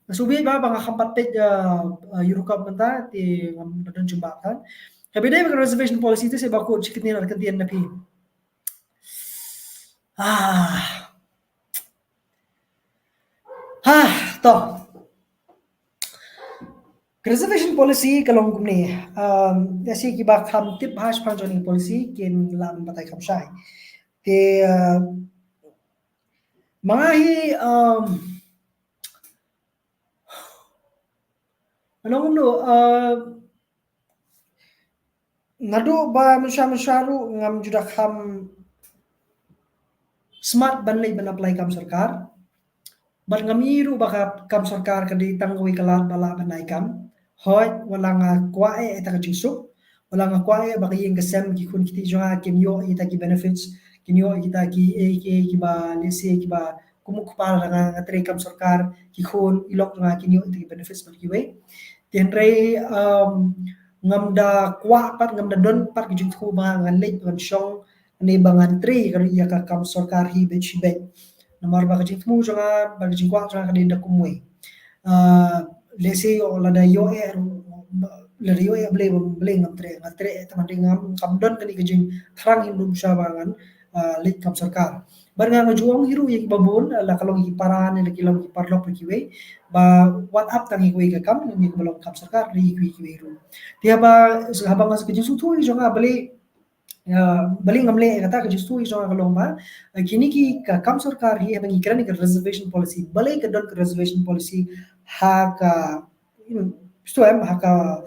nga sngew bha ba nga kham pat peit, uh, uh, Euro Cup mynta, te ngam da don jubab kan. Ka bynta ka reservation policy te sa Baku, shi ktien ar ktien na phi. Ah. Ha, to. Reservation policy ka long kumne. Um, ïa shi kiba kham tip bha shaphang jong kane ka policy kin lah ban batai kham shai. Te, uh, ma nga hi, um, ngan ong kumno, uh, naduh ba mynshuwa mynshuwa ruh ngam ju da kham smat ban leit ban apply kam sorkar. Bad ngam i ruh ba ka kam sorkar ka dei tang kawei ka lad ba lah ban ai kam. Hooid, wat la nga kwah eh ïa ita ka jingsuk, wat la nga kwah eh ba ka ïing ka sem, ki khun ki kti jong nga kin ïoh ïa ita ki benefits, kin ïoh ïa kita ki, eh, ki, kiba, let's say, kiba kum u kpa lada nga, nga trei kam sorkar, ki khun i lok jong nga kin ïoh ïa ita ki benefits bad kiwei. Te hynrei, um, ngam da kwah pat, ngam da don pat ka jingthmu ba ngan leit ngan shong ne ba ngan trei ïa ka kam sorkar hi beit shi beit. Namar ba ka jingthmu jong nga bad ka jingkwah jong nga ka dei da kumwei. Ah, let's say, ïoh lada ïoh eh, lada ïoh eh Blei, Blei ngam trei, nga trei eh, tangba dei ngam, ngam don kane ka jingthrang hi, ym dum sha ba ngan, ah, leit kam sorkar. Bad nga nga ju ong hi ruh ïa kiba bun, la ka long ki para ne la ki long ki paralok ne kiwei, ba wat ap tang ïa kiwei ka kam, ne kiba long kam sorkar, ne ïa kiwei kiwei ruh. Te haba, haba nga sa ka jingsngewthuh jong nga balei, ah, balei ngam leh kata, ka jingsngewthuh jong nga ka long ba, ah, kine ki ka kam sorkar hi haba ngi kren ka reservation policy, balei ka don ka reservation policy ha ka Hmm, shu em ha ka,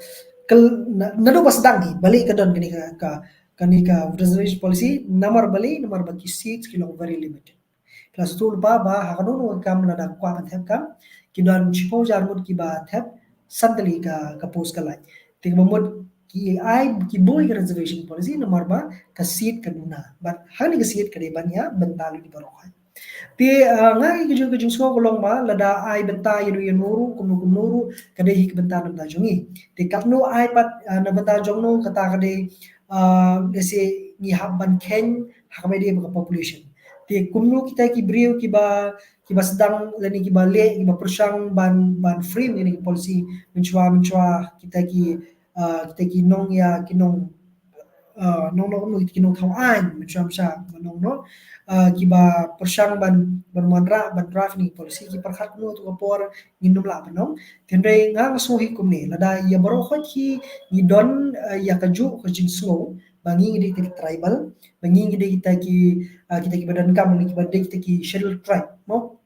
ka, na, naduh ba sdang hi, balei ka don kane ka, ka, kane ka reservation policy, namar balei, namar ba ki seats ki long very limited. Ki la sngewthuh lypa ba ha kano kano ka kam lada kwah ban thep kam, ki don shiphew hajar ngut kiba thep, san tylli ka, ka post ka lait. Te kaba mut ki ai, ki buh ïa ka reservation policy namar ba ka seat ka duna. Bad ha kane ka seat ka dei ban ïa bynta lut ïa baroh. Te, ah, nga ka jing, ka jingsngew ka long ba lada ai bynta ïa no ïa no ruh, kumno kumno ruh, ka dei hi ka bynta na bynta jong ngi. Te katno ai pat, ah, na bynta jong no, kata ka dei, ah, let's say ngi hap ban kheiñ ha kaba ïadei bad ka population. Te kumno kita ki briew kiba, kiba sdang lane kiba leh, kiba pyrshang ban, ban frame ïa kane ka policy, mynshuwa, mynshuwa kita ki, ah, kita ki nong ïa, ki nong uh, nong nong nong ki nongthaw aiñ mynshwa mynshwa nong nong uh, kiba pyrshang ban ban wanrah ban draft ïa kane ka policy ki pyrkhat kumno tu ka por ngin ym lah ban ong. Hynrei nga nga sngew hi kumne, lada ïa baroh khoit hi ngi don uh, ïa kajuh ka jingsngew ba ngi ngi dei kita ki tribal, ba ngi ngi dei kita ki uh, kita kiba donkam, ngi kiba dei kita ki scheduled tribe mo.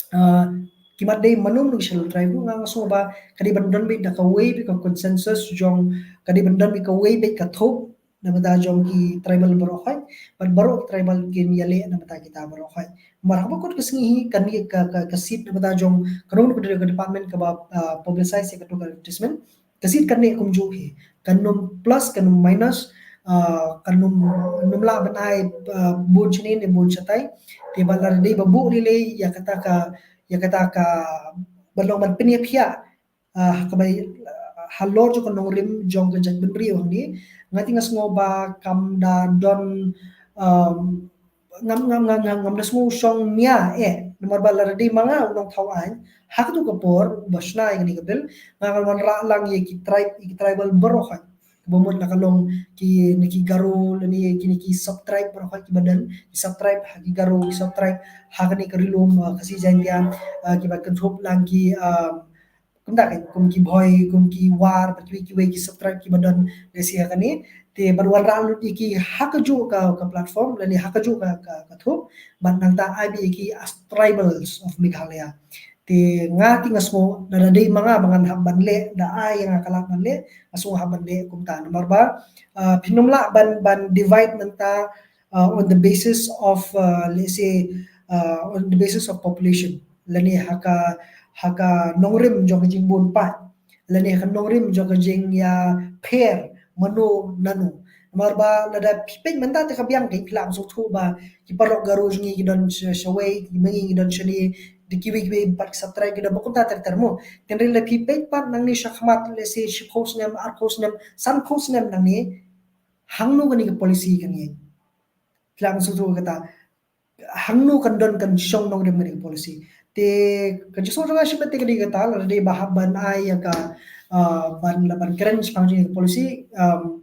Uh, ki mat dei mano mano ki scheduled tribe ruh nga nga sngew ba ka dei ban don beit da kawei beit ka consensus jong, ka dei ban don beit kawei beit ka thup na bynta jong ki tribal baroh khoit, bad baroh ki tribal kin ïaleh na bynta kita baroh khoit. Namar haba kut ka sngi hi kane ka ka, ka seat na bynta jong kano kano ka department kaba uh, publicize ïa kato ka advertisement. Ka seat kan neh kumjuh hi, kan ym plus kan ym minus, uh, kan ym, ym lah ban ai uh, bun shane ne bun shatai. Te ba lada dei ba buh lei lei ïa kata ka, ïa kata ka ban long ban pynïaphiah uh, kaba uh, halor jong ka nongrim jong ka jaitbynriew hangne, nga te nga sngew ba kam da don um, ngam ngam ngam ngam ngam da sngew shong nia eh, namar ba lada dei ma nga u nongthaw aiñ ha kato ka por ba shna ïa kane ka bill, nga nga wanrah lang ïa ki tribe, ïa ki tribal baroh khoit, ba mut la ka long kine ki Garo lane kine ki sub tribe baroh khoit kiba don, ki sub tribe ha ki Garo, ki sub tribe ha kane ka Ri Lum uh, Khasi Jaiñtia uh, kiba kynthup lang ki um, kumta ka kum ki Bhoi, kum ki War bad kiwei kiwei ki sub tribe kiba don lehse ha kane. Te ban wanrah lut ïa ki ha kajuh ka, ka platform lane ha kajuh ka, ka, ka thup, bad nangta ai beit ïa ki as tribals of Meghalaya. Te nga te nga sngew lada dei ma nga ba ngan hap ban leh, da ai ïa nga ka lad ban leh, nga sngew hap ban leh kumta, namar ba uh, phin ym lah ban ban divide mynta uh, on the basis of uh, let's say uh, on the basis of population lane ha ka, ha ka nongrim jong ka jingbun paid lane ha ka nongrim jong ka jingïapher mano nano. Namar ba lada phi peit mynta te ka biang, ki phi lah ban sngewthuh ba ki paralok Garo jong ngi ki don sha, shawei, ki ma ngi ki don shane, da kiwei kiwei pat ki sub tribe ki don ba kumta ter ter mo. Te hynrei lada phi peit pat nangne shakhmat lehse shiphew snem, arphew snem, sanphew snem nangne, hangno kane ka policy kan ïeng? Phi lah ban sngewthuh kata, hangno kan don kan shong nongrim kane ka policy? Te ka jingsngew jong nga shimet te ka dei kata, lada dei ba hap ban ai ïa ka uh, ban la ban kren shaphang jong ka policy, um,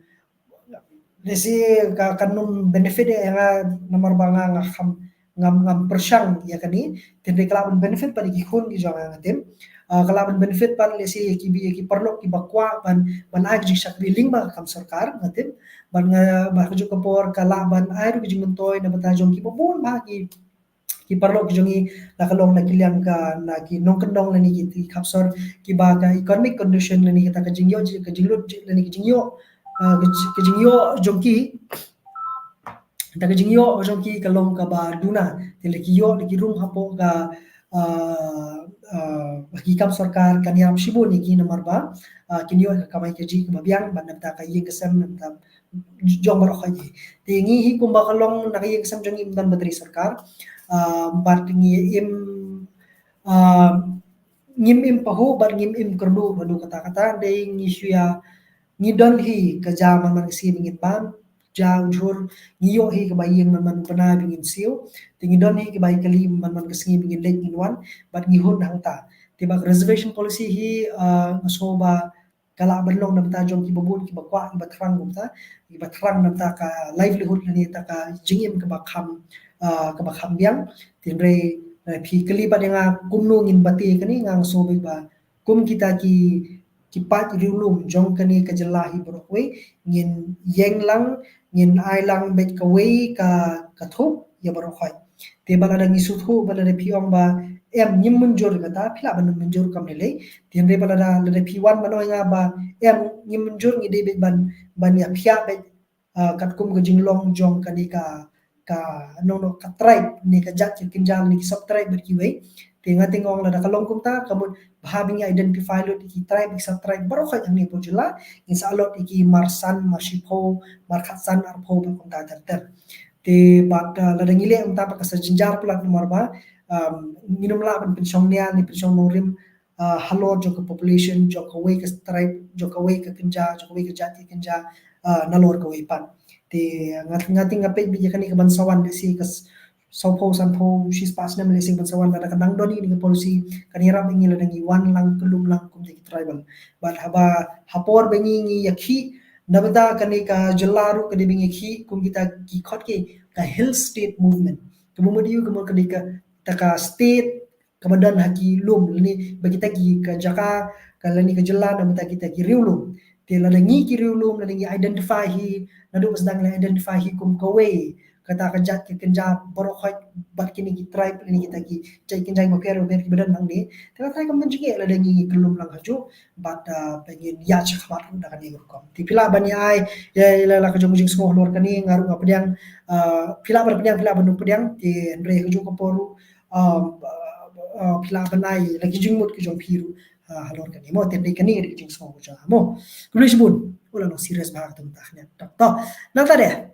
lehse ka kan ym benefit ïa nga, namar ba nga nga kham ngam ngam pyrshang ïa kane. Te hynrei ka lah ban benefit pat ïa ki khun ki jong nga nga tip. Uh, ka lah ban benefit pat lehse ïa ki, ïa ki paralok kiba kwah ban, ban ai ka jingshakri lyngba ka kam sorkar nga tip. Ban nga ba ka juk ka por ka lah ban ai ruh ka jingmyntoi na bynta jong kiba bun ba ki, ki paralok ki jong ngi, la ka long na ki liang ka, na ki nongkyndong lane ki, ki khapsor kiba ka economic condition lane kata ka jingïoh, ka jinglut lane ka jingïoh uh, ka, ka jingïoh jong ki, ta ka jingïoh jong ki ka long kaba duna. Te lada ki ïoh, lada ki rung hapoh ka uh, uh, ki kam sorkar kan ïarap shibun ïa ki, namar ba uh, kin ïoh ka kamai kajih kaba biang bad na bynta ka ïing ka sem, na bynta jong baroh khoit. Te ngi hi kumba ka long na ka ïing ka sem jong ngi ym don ba trei sorkar uh, bad ngi im uh, ngim im pahuh bad ngim im kyrduh haduh katta katta, dei ngi shu ïa, ngi don hi ka ja man man ka sngi ba ngin bam, ja u jhur, ngi ïoh hi kaba ïing man man u bnai ba ngin siew, te ngi don hi kaba ïing kali man man ka sngi ba ngin leit ngin wan, bad ngi hun hangta. Te ba ka reservation policy hi uh, nga sngew ba ka lah ban long na bynta jong kiba bun kiba kwah, kiba thrang kumta, kiba thrang na bynta ka livelihood lane ta ka jingim kaba kham uh, kaba kham biang. Te hynrei uh, phi kylli pat ïa nga kumno ngin bati kane, nga sngew ba kum kita ki, ki paid riewlum jong kane ka jylla hi baroh kawei, ngin ïeng lang, ngin ai lang beit kawei ka, ka thup ïa baroh khoit. Te ba lada ngi sngewthuh ba lada phi ong ba em, ngim mynjur kata, phi lah ban mynjur kam lei lei. Te hynrei ba lada, lada phi wan ban ong ïa nga ba em, ngim mynjur, ngi dei beit ban, ban ïaphiah beit uh, katkum ka jinglong jong kane ka, ka nong nong ka tribe ne ka jait kynja ne ki sub tribe bad kiwei. Te nga te nga ong lada ka long kumta, ka mut ba haba ngi identify lut ïa ki tribe, ki sub tribe baroh khoit hangne hapoh jylla, ngin sa allot ïa ki mar san, mar shiphew, mar khatsan, arphew bad kumta ter ter. Te bad uh, lada ngi leh kumta pat ka sa jynjar palat namar ba um, ngin ym lah ban pynshong nia ne pynshong nongrim uh, halor jong ka population jong kawei ka tribe, jong kawei ka kynja, jong kawei ka jait kynja uh, nalor kawei pat. Te nga, nga te nga peit beit ïa kane kaban sa wan, lehse ka sawphew, sanphew, shispah snem lehse kaban sa wan, lada ka dang don hi kane ka policy, kan ïarap ïa ngi lada ngi wan lang kyllum lang kum kita ki tribal. Bad haba ha por ba ngi, ngi ïakhih Na bynta kane ka jylla ruh ka dei ba ngi khih kum kita ki khot ki ka Hill State Movement. Ka mut ïa ka mut ka dei kata ka state kaba don ha ki lum lane ba kita ki ka jaka ka lane ka jylla na bynta kita ki riewlum. Te lada ngi ki riewlum lada ngi identify hi naduh ba sdang la identify hi kum kawei kata ka jait ka kynja baroh khoit bad kine ki tribe lane kita ki jait kynja ba pher ba pher kiba don hangne. Te nga tharai kam don jingeh lada ngi ki lum lang hajuh bad ba ngin ïaid shakhmat ruh da kane ka rukom. Te phi lah ban ïa ai ïa la ka jong ka jingsngew halor kane nga ruh nga pdiang, phi lah ban pdiang phi lah ban pdiang te hynrei ha kajuh ka por ruh phi lah ban ai la ki jingmut ka jong phi ruh halor kane mo. Te hynrei kane ka dei ka jingsngew ka jong nga mo. Khublei shibun. Ula long serious bha ka tum ta khne. To nangta de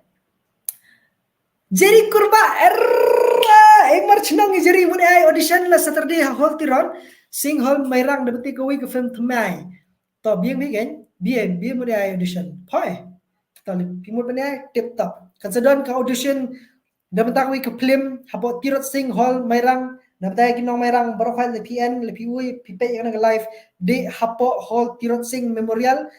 Jerry Kurba, erra, Ingmar Chnong, Jerry mut ai audition la Saturday ha Hall Tirot Sing Hall Mairang da bynta kawei ka film thymmai. To biang biang kan? Biang biang mut ai audition. Poi. To phi mut ban ai tip top. Kan sa don ka audition da bynta kawei ka film hapoh Tirot Sing Hall Mairang da bynta ki nong Mairang baroh khoit la phi en la phi ui phi peit ïa kane ka live de hapoh Hall Tirot Sing Memorial.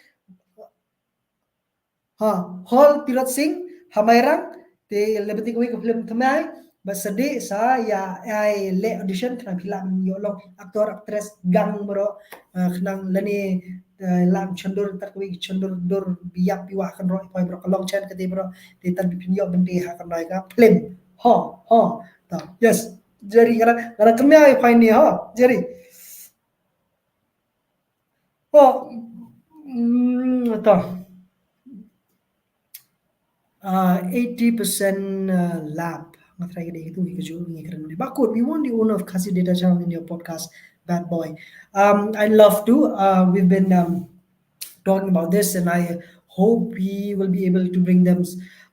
Ha, Hall Tirot Sing ha Mairang te la bynta kawei ka film thymmai ba sa dei sa ïa ai leh audition khnang phi lah ïoh long actor actress gang baroh khnang lane lah chondur tat kawei chondur dur biap biwa kan roh poi baroh ka long chen kate baroh te tat bi phin ïoh bynta ha kan rai ka film. Ho ho. Ta yes. Jerry kara kara kemia ïa poi ni ho Jerry. Oh, mm, to. Uh, eighty percent uh, lab. Nga try ka dei gitu, ka ju ngi kren ni. Bakut, we want the owner of Khasi Data Channel in your podcast, bad boy. Um, I love to. Uh, we've been um, talking about this, and I hope we will be able to bring them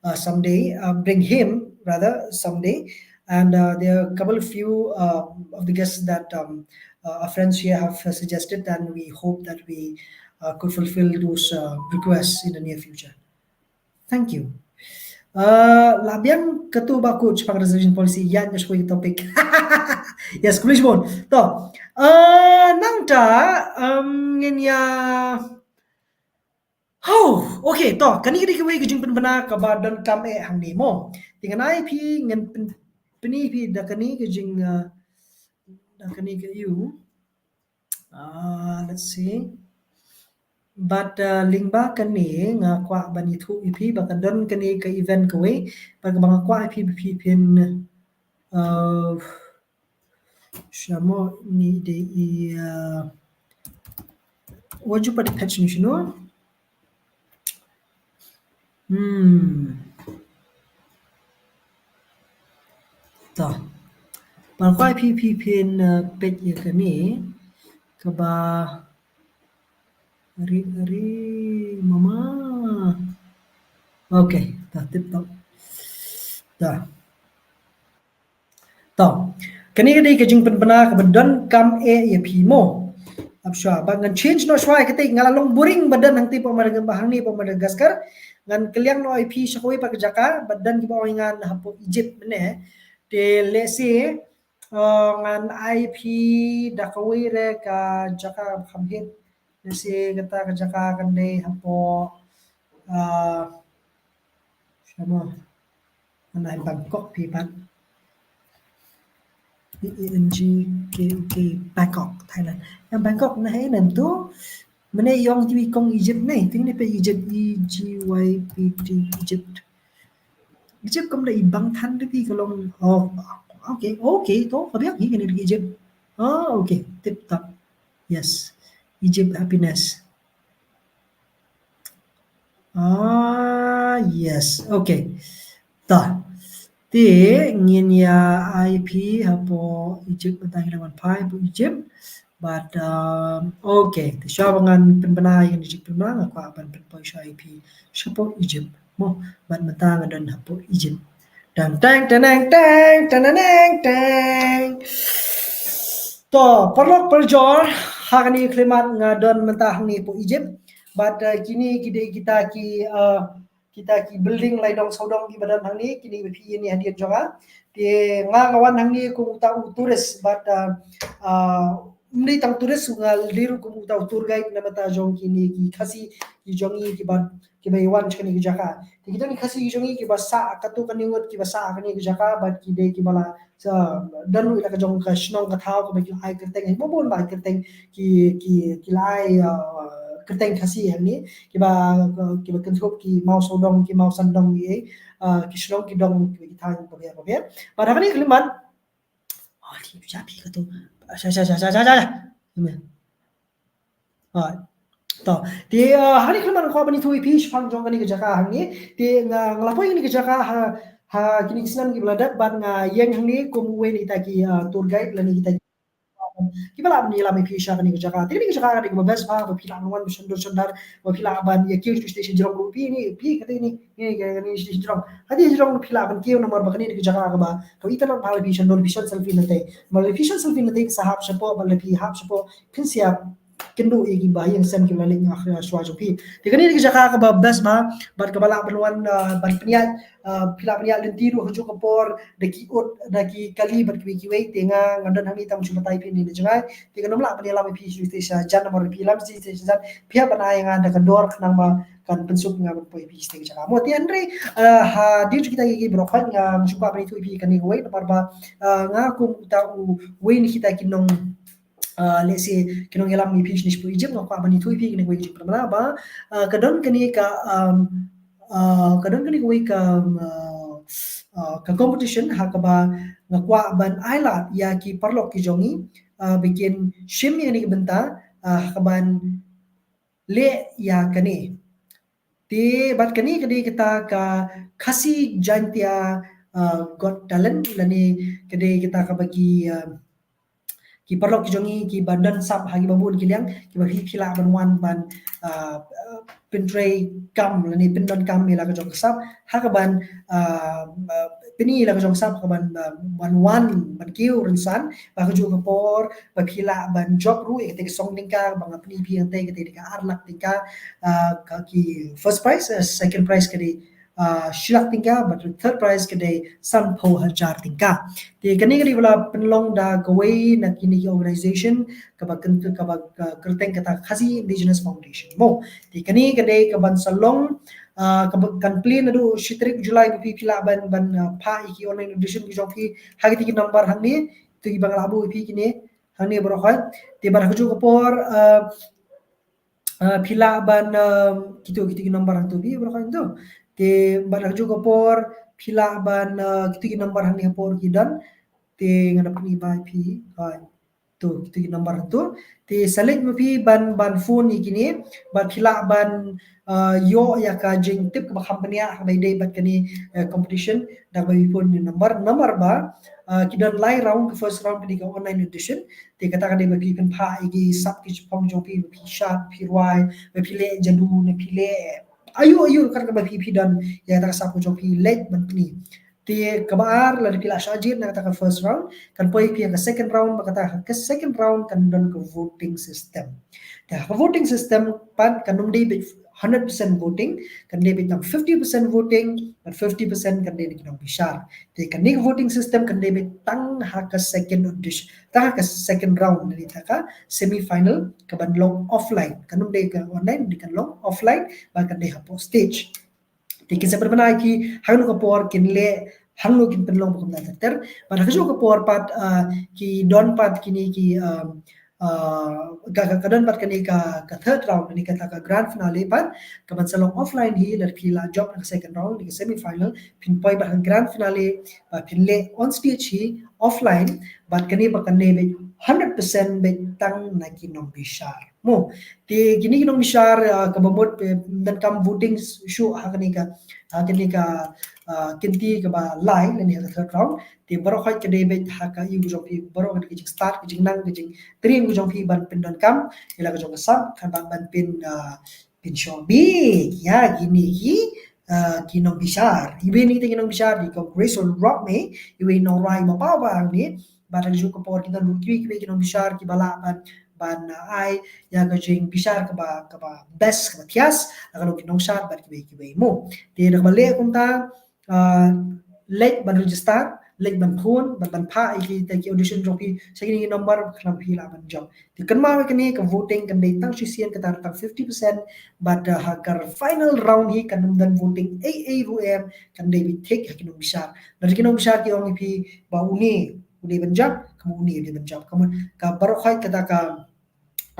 uh, someday. Uh, bring him rather someday. And uh, there are a couple of few uh, of the guests that um, uh, our friends here have uh, suggested, and we hope that we uh, could fulfill those uh, requests in the near future. Thank you. Uh, la biang katu bakut chipang reservation policy ïa ngi shkoi topic. Yes, khublei shibun. To. Uh, nangta um, ngin ïa Oh, okay, to, kane ka dei kawei ka jingpynbna kaba donkam eh hangne mo. Te ngan ai phi ngan pyni phi da kane ka jing uh, da kane ka ïu. Uh, let's see. But uh, lyngba kane nga kwah ban ïathuh ïa phi ba ka don kane ka event kawei ba kaba nga kwah ïa phi ba phi phin uh, Shamo ni de i uh, wajib pada patch ni shino. Hmm. Ta. Pal kwai pi pi pin uh, pet ya kani. Kaba. Ari, ari, mama. Okay, ta tip top. Ta. To. Kane ka dei ka jingpynbna kaba donkam eh ïa phi mo. Ap shwa ba ngan change noh shwa ïa kata nga la long boring ba don hangta pok Madagascar ba hangne pok Madagascar. Ngan kylliang noh ïa phi sha kawei pat ka jaka ba don kiba ong ïa nga na hapoh Egypt mynne. Te lehse uh, ngan ai phi da kawei re ka jaka kham hit. Lehse kata ka jaka kan dei hapoh uh, shano. Ngan ai Bangkok phi pat. B A N G K O K Bangkok, Thailand. Yang Bangkok na hai nan tu. Mane yong ti kong Egypt ne, ting ne pe Egypt E G Y P T Egypt. Egypt kam da i bang than de pi ka long. Oh, okay, okay, to ka biang hi kane Egypt. Oh, okay, tip top. Yes. Egypt happiness. Ah, yes. Okay. Ta. Te ngin ïa ai phi hapoh Egypt, ba tang ïa wan phai hapoh Egypt. But um, okay. Te shuwa ba ngan pynbna ïa ngan Egypt pynbna nga kwah ban pynpoi shuwa ai phi sha hapoh Egypt. Mo, bad mynta nga don hapoh Egypt. Tang tang tang tang tang tang tang. To, paralok parajor, ha kane ka khyllipmat nga don mynta hangne hapoh Egypt. Bad uh, kine ki dei kita ki uh, kita ki building lai dong sawdong kiba don hangne, kine ba phi ïohi hadien jong nga. Te nga nga wan hangne kum uta u tourist bad uh, uh, ym dei tang tourist, nga leh ruh kum uta u tour guide na bynta jong kine ki Khasi ki jong ngi kiba, kiba ïa wan sha kane ka jaka. Te kita ki Khasi ki jong ngi kiba sah katto katne ngut, kiba sah kane ka jaka, bad ki dei kiba la, sa, don ruh ïa la ka jong ka shnong ka thaw kaba ki la ai kyrteng, bun bun ba ai kyrteng, ki, ki, ki la ai, uh, kyrteng Khasi hangne, kiba, kiba kynthup ki Mawsawdong, ki Mawsandong, ki, uh, ki shnong ki dong, ki, ki thaiñ, ba bha, ba bha. Bad ha kane ka lynti, oh, ki ja phi katto. Sha, sha, sha, sha, sha, sha. Amen. Alright. To, te, uh, ha kane ka lynti nga kwah ban ïathuh ïa phi shaphang jong kane ka jaka hangne. Te nga, nga la poi kane ka jaka ha, ha kine ki snem kiba la dep, bad nga ïeng hangne kum uwei na kita ki, uh, tour guide lane kita kiba lah ban ïalam ïa phi sha kane ka jaka. Te kane ka jaka ka dei kaba best bha, ba phi lah ban wan shandor shandar, ba phi lah ban ïa kiew sha station jrong ruh phi ne, phi kata ne, ne ka, ne station jrong. Kata jrong phi lah ban kiew namar ba kane ka jaka kaba, kaba itynnad bha lada phi shandor, phi shon selfie na tei. Namar lada phi shon selfie na tei sa hap shapoh, ba lada phi hap shapoh phin sa ïakynduh ïa kiba ïeng sem kiba la leit noh shuwa jong phi. Te kane ka jaka kaba best bha, bad kaba lah ban wan, uh, ban pynïaid, uh, phi lah ban ïaid lynti ruh ha kajuh ka por da ki ut, da ki kali bad kiwei kiwei. Te nga, nga don hangne tang shu batai phi ne na jngai. Te ngam lah ban ïalam ïa phi sha station jan, namar phi ïalam sha station jan phi hap ban ai ïa nga da ka dor khnang ba kan pynsuk ïa nga ban poi ïa phi sha station jan. Mo te hynrei, uh, hadien jong kita ki, ki baroh khoit nga shu kwah ban ïathuh ïa phi kane kawei namar ba, uh, nga kum uta uwei na kita ki nong uh, let's say, ki nongïalam ïa phi shane shapoh Egypt, nga kwah ban ïathuh ïa phi kane kawei ka jingpynbna ba, uh, ka don kane ka, um, uh, ka don kane kawei ka, um, uh, uh, ka competition ha kaba nga kwah ban ailad ïa ki paralok ki jong ngi, uh, ba kin shim ïa kane ka bynta, uh, ha kaban leh ïa kane. Te bad kane ka dei kata ka Khasi Jaintia, uh, Got Talent lane ka dei kata kaba ki, uh, ki paralok ki jong ngi kiba don sap ha kiba bun ki liang, kiba phi, phi lah ban wan ban, uh, uh, pyntreikam lane pyndonkam ïa la ka jong ka sap ha kaban, uh, uh, pyni ïa la ka jong ka sap ha kaban, uh, ban wan ban kiew rynsan ba kajuh ka por ba phi lah ban jop ruh ïa kata ka song tyngka ba nga pyni phi hangtei, kata ka ar lak tyngka, uh, ka ki first prize, uh, second prize ka dei, uh, shi lak tyngka, bad third prize ka dei sanphew hajar tyngka. Te kane ka dei ba la pynlong da kawei na kine ki organization kaba kyn-, kaba, uh, kyrteng kata Khasi Indigenous Foundation. Mo, te kane ka dei kaban sa long, uh, kaba kan plie naduh shi tarik July ba phi, phi lah ban, ban, uh, phah ïa ki online audition ki jong phi ha kiti ki number hangne, to kiba nga la buh ïa phi kine hangne baroh khoit. Te bad ha kajuh ka por, uh, uh, phi lah ban, um, kito, kito ki number hangto phi baroh khoit to. Te bad ha kajuh ka por phi lah ban, uh, kito ki number hangne ha por ki don. Te ngan pyni ba ïa phi, uh, to, kito ki number hangto. Te sa leit ma phi ban, ban phone ïa kine, bad phi lah ban, uh, ïoh ïa ka jingtip kaba kham bniah ha kaba ïadei bad kane, uh, competition da kaba phi phone ïa number, number ba, uh, ki don lai round, ka first round ka dei ka online audition. Te kata ka dei ba phi pynphah ïa ki sap ki jingpang jong phi, ba phi shad, phi rwai, ba phi leh jadu, ne phi leh aïu aïu kat kaba phi, phi don ïa kata ka sap ka jong phi leit ban pyni. Te kaba ar, lada phi la shah jied na kata ka first round, kan poi phi ha ka second round, ba kata ka second round kan don ka voting system. Te ha ka voting system pat kan ym dei beit hundred percent voting, kan dei beit tang fifty percent voting, bad fifty percent kan dei na ki nongbishar. Te kane ka voting system kan dei beit tang ha ka second audition, tang ha ka second round, lane tang ha ka semi final kaban long offline. Kan ym dei ka online, dei kan long offline, bad kan dei hapoh stage. Te kin sa pynbna ïa ki hangno ka por kin leh, hangno kin pynlong ba kumta ter ter. Bad ha kajuh ka por pat, uh, ki don pat kine ki, um, uh, ka, ka, ka don pat kane ka, ka third round, kane kata ka grand finale pat, kaban sa long offline hi, lada phi la jop na ka second round, na ka semi final, phin poi bad ha ka grand finale, bad phin leh on stage hi offline, bad kane ba kan dei beit hundred percent beit tang na ki nongbishar. Mo, te kine ki nongbishar, uh, kaba mut, eh, pyndonkam voting shuh ha kane ka, ha kane ka, uh, kynti kaba lai, lane ha ka third round. Te baroh khoit ka dei beit ha ka ïu ka jong phi, baroh ka dei ka jingstad, ka jingnang, ka jingtrei ka jong phi ban pyndonkam ïa la ka jong ka sap, kaba ban pyn, uh, pynshong beit ïa kine ki, uh, ki nongbishar. Iwei na kita ki nongbishar dei ka Grace Rockmay, iwei nongrwai ba paw ba hangne, bad ha kajuh ka por ki don ruh kiwei kiwei ki nongbishar kiba lah ban, ban, uh, ai ïa ka jingbishar kaba, kaba best, kaba thias, la ka long ki nongshad bad kiwei kiwei mo. Te da kaba leh kumta, uh, leit ban register, leit ban phone, ban, ban phah ïa kita ki audition jong phi sha kine ki number, khnang phi lah ban jop. Te kynmaw ïa kane ka voting kan dei tang shisien kata tang fifty percent, bad, uh, ha ka final round hi kan ym don voting ei ei ruh em, kan dei beit thik ha ki nongbishar. Lada ki nongbishar ki ong ïa phi ba une u dei ban jop, ka mut une u dei ban jop. Ka mut ka baroh khoit kata ka,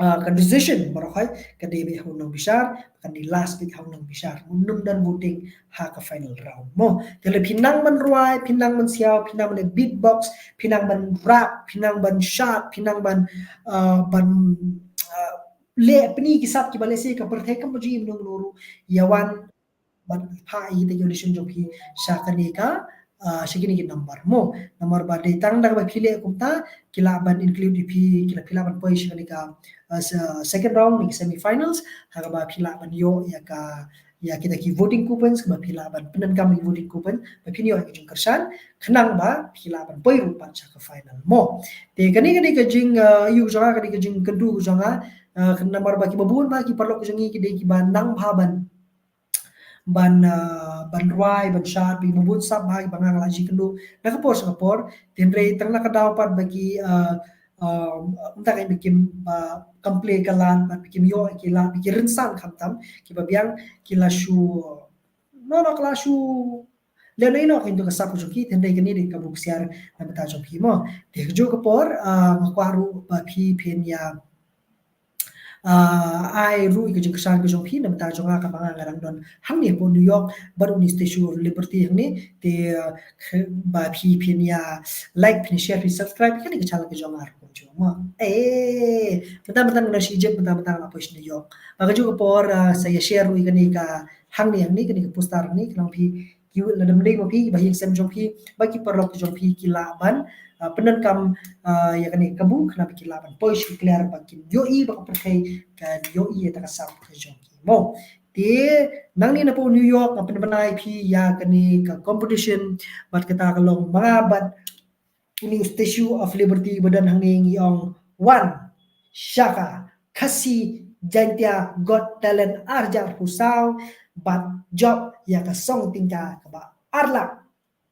uh, ka decision baroh khoit ka dei beit ha u nongbishar, kan dei last beit ha u nongbishar. Ym don voting ha ka final round mo. Te lada phi nang ban rwai, phi nang ban siaw, phi nang ban beatbox, phi nang ban rap, phi nang ban shad, phi nang ban, uh, ban, uh, leh pyni ki sap kiba lehse ka pyrthei kam ju im nong nong ruh, ïa wan ban phah ïa kita ki audition jong phi sha kane ka, uh, sha kine ki number mo. Number ba dei tang da kaba phi leh kumta, ki lah ban include ïa phi, ki lah, phi lah ban poi sha kane ka, uh, se-, second round, ne ki semi finals, ha kaba phi lah ban ïoh ïa ka, ïa kita ki voting coupons, kaba phi lah ban pyndonkam ïa ki voting coupon ba phin ïoh ha ki jingkyrshan, khnang ba phi lah ban poi ruh pat sha ka final mo. Te kane ka dei ka jing, uh, ïa u jong nga, ka dei ka jingkyntu u jong nga, uh, namar ba kiba bun ba ki paralok jong ngi ki dei kiba nang bha ban ban, uh, ban rwai, ban shad, ba ki bun sap bha kiba nga nga la ju kynduh na ka por sha ka por. Te hynrei tang na ka daw pat ba ki, uh, um, ym tang ba kim, ba kam plie ka lad, ba kim ïoh ki lad, ba ki rynsan khamtam, kiba biang ki la shu, no, no, ki la shu leh noh ïa noh kito ka sap ka jong ki, te hynrei kane dei ka buk siar na bynta jong phi mo. Te kajuh ka por, uh, nga kwah ruh ba phi phin ïa, uh, ai ruh ïa ka jingkyrshan ka jong phi na bynta jong nga, kaba nga nga dang don hangne hapoh New York bad une Statue of Liberty hangne. Te, uh, kh-, ba phi phin ïa like, phin share, phin subscribe kane ka channel ka jong nga ruh kumjuh mo. Eh, mynta mynta nga na sha Egypt, mynta mynta nga la poi sha New York. Ba kajuh ka por, uh, sa ïa share ruh ïa kane ka hangne, hangne, kane ka poster hangne, khnang phi ki, lada ym dei ma phi, ba ïing sem jong phi, ba ki paralok jong phi ki lah ban, uh, pyndonkam, uh, ïa kane ka buk, khnang ba ki lah ban poi sha ki kler, ba kin ïohi ba ka pyrthei kan ïohi ïa kata ka sap ka jong ki mo. Te nangne napoh New York nga pynbna ïa phi ïa kane ka competition, bad kata ka long ma nga bad une u Statue of Liberty ba don hangne, ngi ong wan sha ka Khasi Jaintia Got Talent ar hajar arphew saw bad jop ïa ka song tyngka kaba ar lak.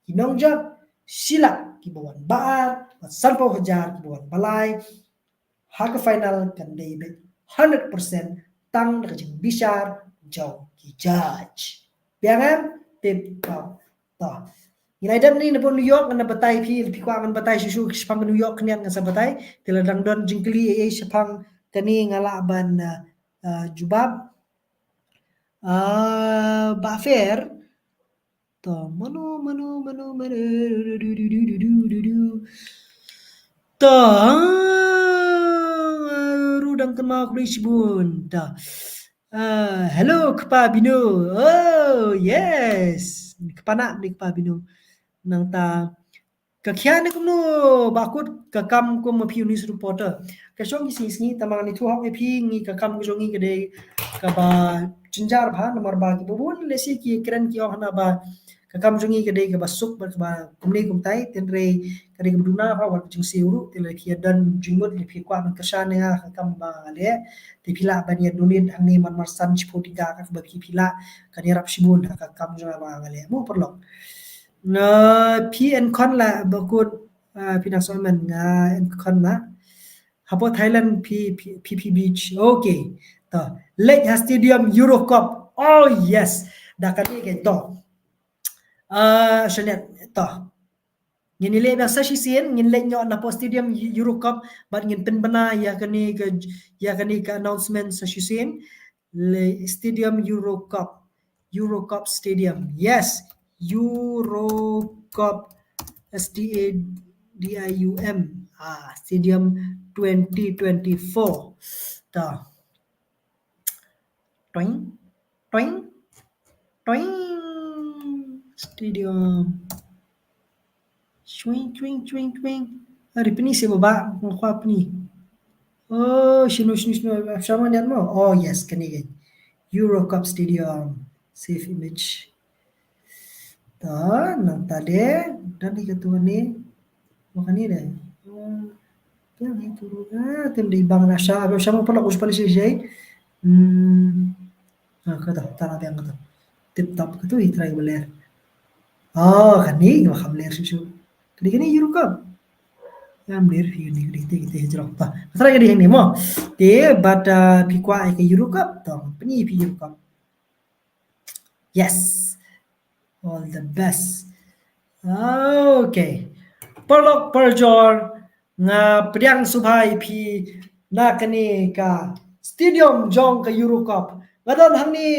Ki nongjop shi lak kiba wan ba ar, bad sanphew hajar kiba wan ba lai. Ha ka final kan dei beit hundred percent tang da ka jingbishar jong ki judge. Biang em? Tip top. To. Ngin ïa dep ni napoh New York, ngan batai phi, phi kwah ngan batai shuh shuh shaphang New York khyndiat ngan sa batai. Te lada dang don jingkylli ei ei shaphang kane nga lah ban, uh, uh, jubab. Uh, Bah Fair. To, mano, mano, mano, mano, du, du, du. To, ah, ruh dang kynmaw khublei shibun. To. Ah, hello, Kpa Bino. Oh, yes. Kpa Nak, ni Kpa Bino. Nangta, ka khia ne kumno, Bah Kut, ka kam kum ma phi u news reporter. Ka shong ki sngi sngi, tang ba ngan ïathuh hok ïa phi, ngi ka kam ka jong ngi ka dei kaba jynjar bha, namar ba kiba bun lehse ki kren ki ong hana ba ka kam jong ngi ka dei kaba suk bad kaba kumne kumtai, te hynrei ka dei kaba duna bha wat ka jingsiew ruh, te lada phi ïa don jingmut, lada phi kwah ban kyrshan ïa nga ha ka kam ba nga leh, te phi lah ban ïa donate hangne man marsan shiphew tyngka, kaba phi, phi lah, kan ïarap shibun ha ka kam jong nga ba nga leh. Mo paralok. Na phi en khon la, Bah Kut, ah, phi nang sngewthuh, nga en khon la. Hapoh Thailand, phi, phi, phi, phi beach. Okay. To. Leit ha Stadium Euro Cup. Oh yes. Da kane kein to. Ah, shaniat to. Ngin ïa leit biang sa shisien, ngin leit noh napoh Stadium Euro Cup, bad ngin pynbna ïa kane ka, ïa kane ka announcement sa shisien. Leit Stadium Euro Cup. Euro Cup Stadium. Yes, Euro Cup, S T A D I U M. Ah, Stadium twenty twenty-four. To. Twing, twing, twing. Stadium. Swing, swing, swing, swing. Ari pyni seh ba, ba nga kwah pyni. Oh, shino, shino, shino. Shano niat mo? Oh yes, kane kein. Euro Cup Stadium. Save image. To, nangta de, dang ïa katu ne. Mo kane de. Te ngi tu ruh, ah, te ym dei bang na sha, abem sha mo paralok, us pali shi jai. Hmm. Ah, kata, ta la biang kata. Tip top katu, i trai ba ler. Oh, kane ba kham ler shuh shuh. Ka dei kane Euro Cup. Ym dei phi, kane ka dei kata, kata hajrong. Tah, ka try ka dei hangne mo. Te bad, ah, phi kwah ïa ka Euro Cup, to pyni phi Euro Cup. Yes. All the best. Okay. Paralok parajor, nga pdiang sngewbha ïa phi na kane ka stadium jong ka Euro Cup. Nga don hangne,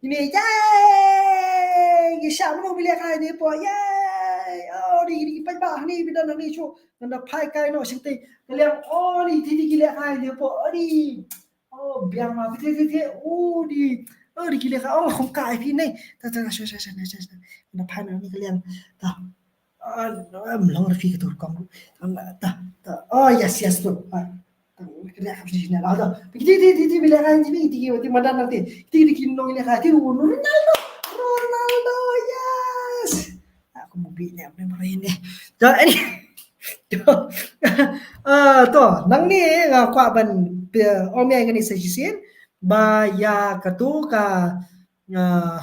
ine, yay! Ngi shah mano, phi lehkai ne po, yay! Oh, di, di, paidbah hangne, phi don hangne shuh. Nga da phai kai noh shatei. Ka liang, oh, di, di, di, ki lehkai ne po, oh, di. Oh, biang ma, phi, phi, phi, oh, di. Oh, di, ki lehkai, oh, khum kai phi ne. Ta, ta, sha, sha, sha, sha, sha. Nga da phai noh hangne ka liang. Ta. Ah, ym long ruh phi, ka tur kong. Ta, ta. Oh, yes, yes, tu. Ah. Ronaldo, yes. To, any-, to, ah, to, nangne nga kwah ban, eh, ong ïa kane sa shisien, ba ïa katu ka, ah,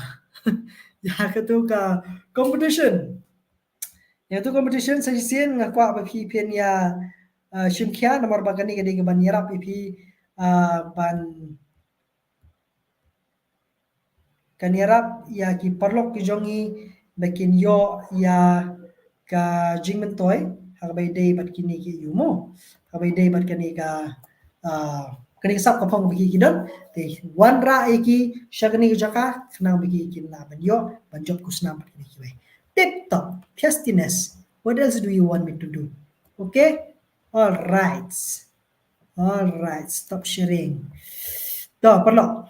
ïa katu ka competition. Ïa katu competition sa shisien nga kwah ba phi phin ïa, uh, shim khia, namar ba kane ka dei kaban ïarap ïa phi, uh, ban, kan ïarap ïa ki paralok ki jong ngi ba kin ïoh ïa ka jingmyntoi ha kaba ïadei bad kine ki aïu mo, ha kaba ïadei bad kane ka, ah, kane ka sap ka phong ba ki, ki don. Te wanrah ïa ki sha kane ka jaka khnang ba ki kin lah ban ïoh ban jop khusnam bad kine kiwei. Tip top, Thiastiness. What else do you want me to do? Okay? All right. All right, stop sharing. To, paralok.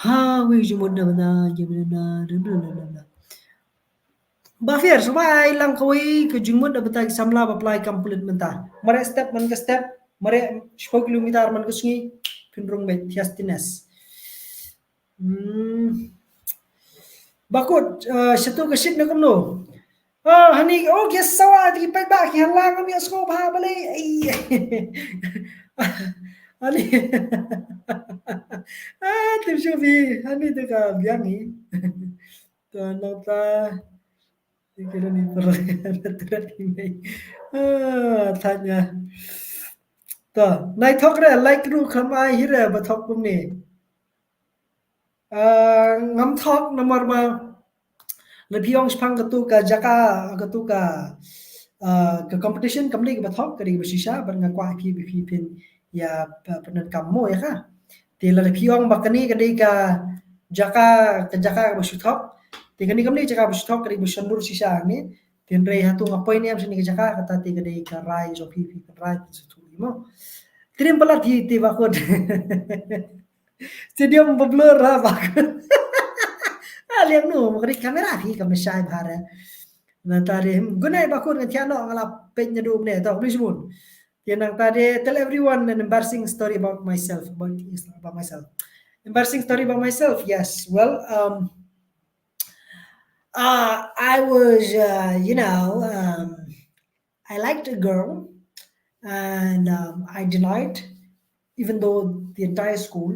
Ha, wei jingmut na bynta, jingmut na bynta. Ba fair, shuwa ai lang kawei ka jingmut na bynta ki samla ba plie kam pulit mynta. Mareh step man ka step, mareh shiphew kilometer man ka sngi, phin rung beit, Thiastiness. Hmm. Bakut, uh, shatu ka shit ne kumno? Oh, hani, oh, ki sawa, ki paidbah, ki hala ngam ïohsngew bha balei. Ai. Hani. Ah, tim shu phi, hani te ka biang hi. To nangta. Ki la ni por. Ah, tanya. To, nai thok re, like ruh kham ai hi re, ba thok kumne. Ah, ngam thok namar ba la phi ong shaphang katu ka jaka, katu ka, ah, ka competition kam dei kaba thok, ka dei kaba shisha, bad nga kwah phi, phi, phin ïa, pa, pyndonkam mo ïa ka. Te la phi ong ba kane ka dei ka jaka, ka jaka kaba shu thok. Te kane kam dei jaka ba shu thok, ka dei ba shu dur shisha ne. Te hynrei hato nga poi ne em shane ka jaka, kata te ka dei ka rai jong phi, phi pynrai, phin sngewthuh mo. Te ym palat hi te Bakut. Stadium ba blur ha Bakut. Ah, liang nu, ma ka dei kamera phi kam shai bha re. Nangta de, hmm, good night Bakut, ngan thiah noh, nga la peit naduh mynne, to, khublei shibun. Te nangta de, tell everyone an embarrassing story about myself, about, about myself. Embarrassing story about myself, yes. Well, um, uh, I was, uh, you know, um, I liked a girl and, um, I denied, even though the entire school,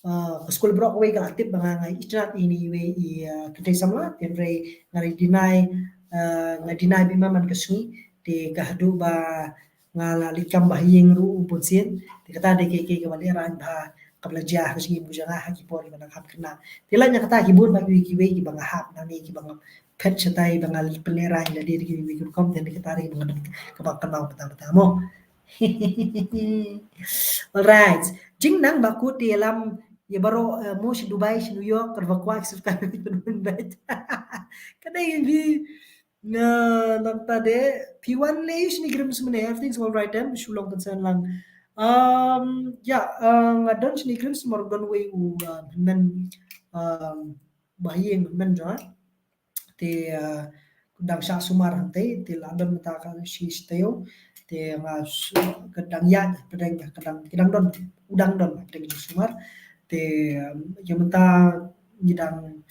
uh, ka skul baroh kawei ka la tip ba nga, nga itynnad ïa ine iwei i, uh, kynthei samla, te hynrei nga la deny, uh, nga deny beit man ka sngi, te ka haduh ba nga la leit kam ba ha ïing ruh u bunsien, te kata dei kaei kaei kaba lehrain bha kaba la jia ha ka jingim ka jong nga ha ki por kiba dang hap kynnoh. Te lait na kata ki bun bha kiwei kiwei kiba nga hap nangne kiba nga phet shatai ba nga pynlehrain lade da kiwei kiwei ki rukom, te kata dei kiba nga dang kaba kynnoh bynta bynta mo. Alright. Jingnang Bakut te ïalam ïa baroh, eh, mo sha Dubai, sha New York, kaba kwah sha Dubai. Ka dei bi Nga, nangta de, phi wan lei shane Grims mynne, everything's all right, em, shu long concern lang. Um, yeah, uh, nga don shane Grims, mar don wei u, uh, men, um, ba ha ïing men jong nga. Te, uh, dang shah sumar hangtei, te la don mynta ka shi shi taïew, te nga su-, ka dang ïaid, pdeng ka dang, ka dang don, u dang don, pdeng jingsumar. Te, um, ïa mynta ngi dang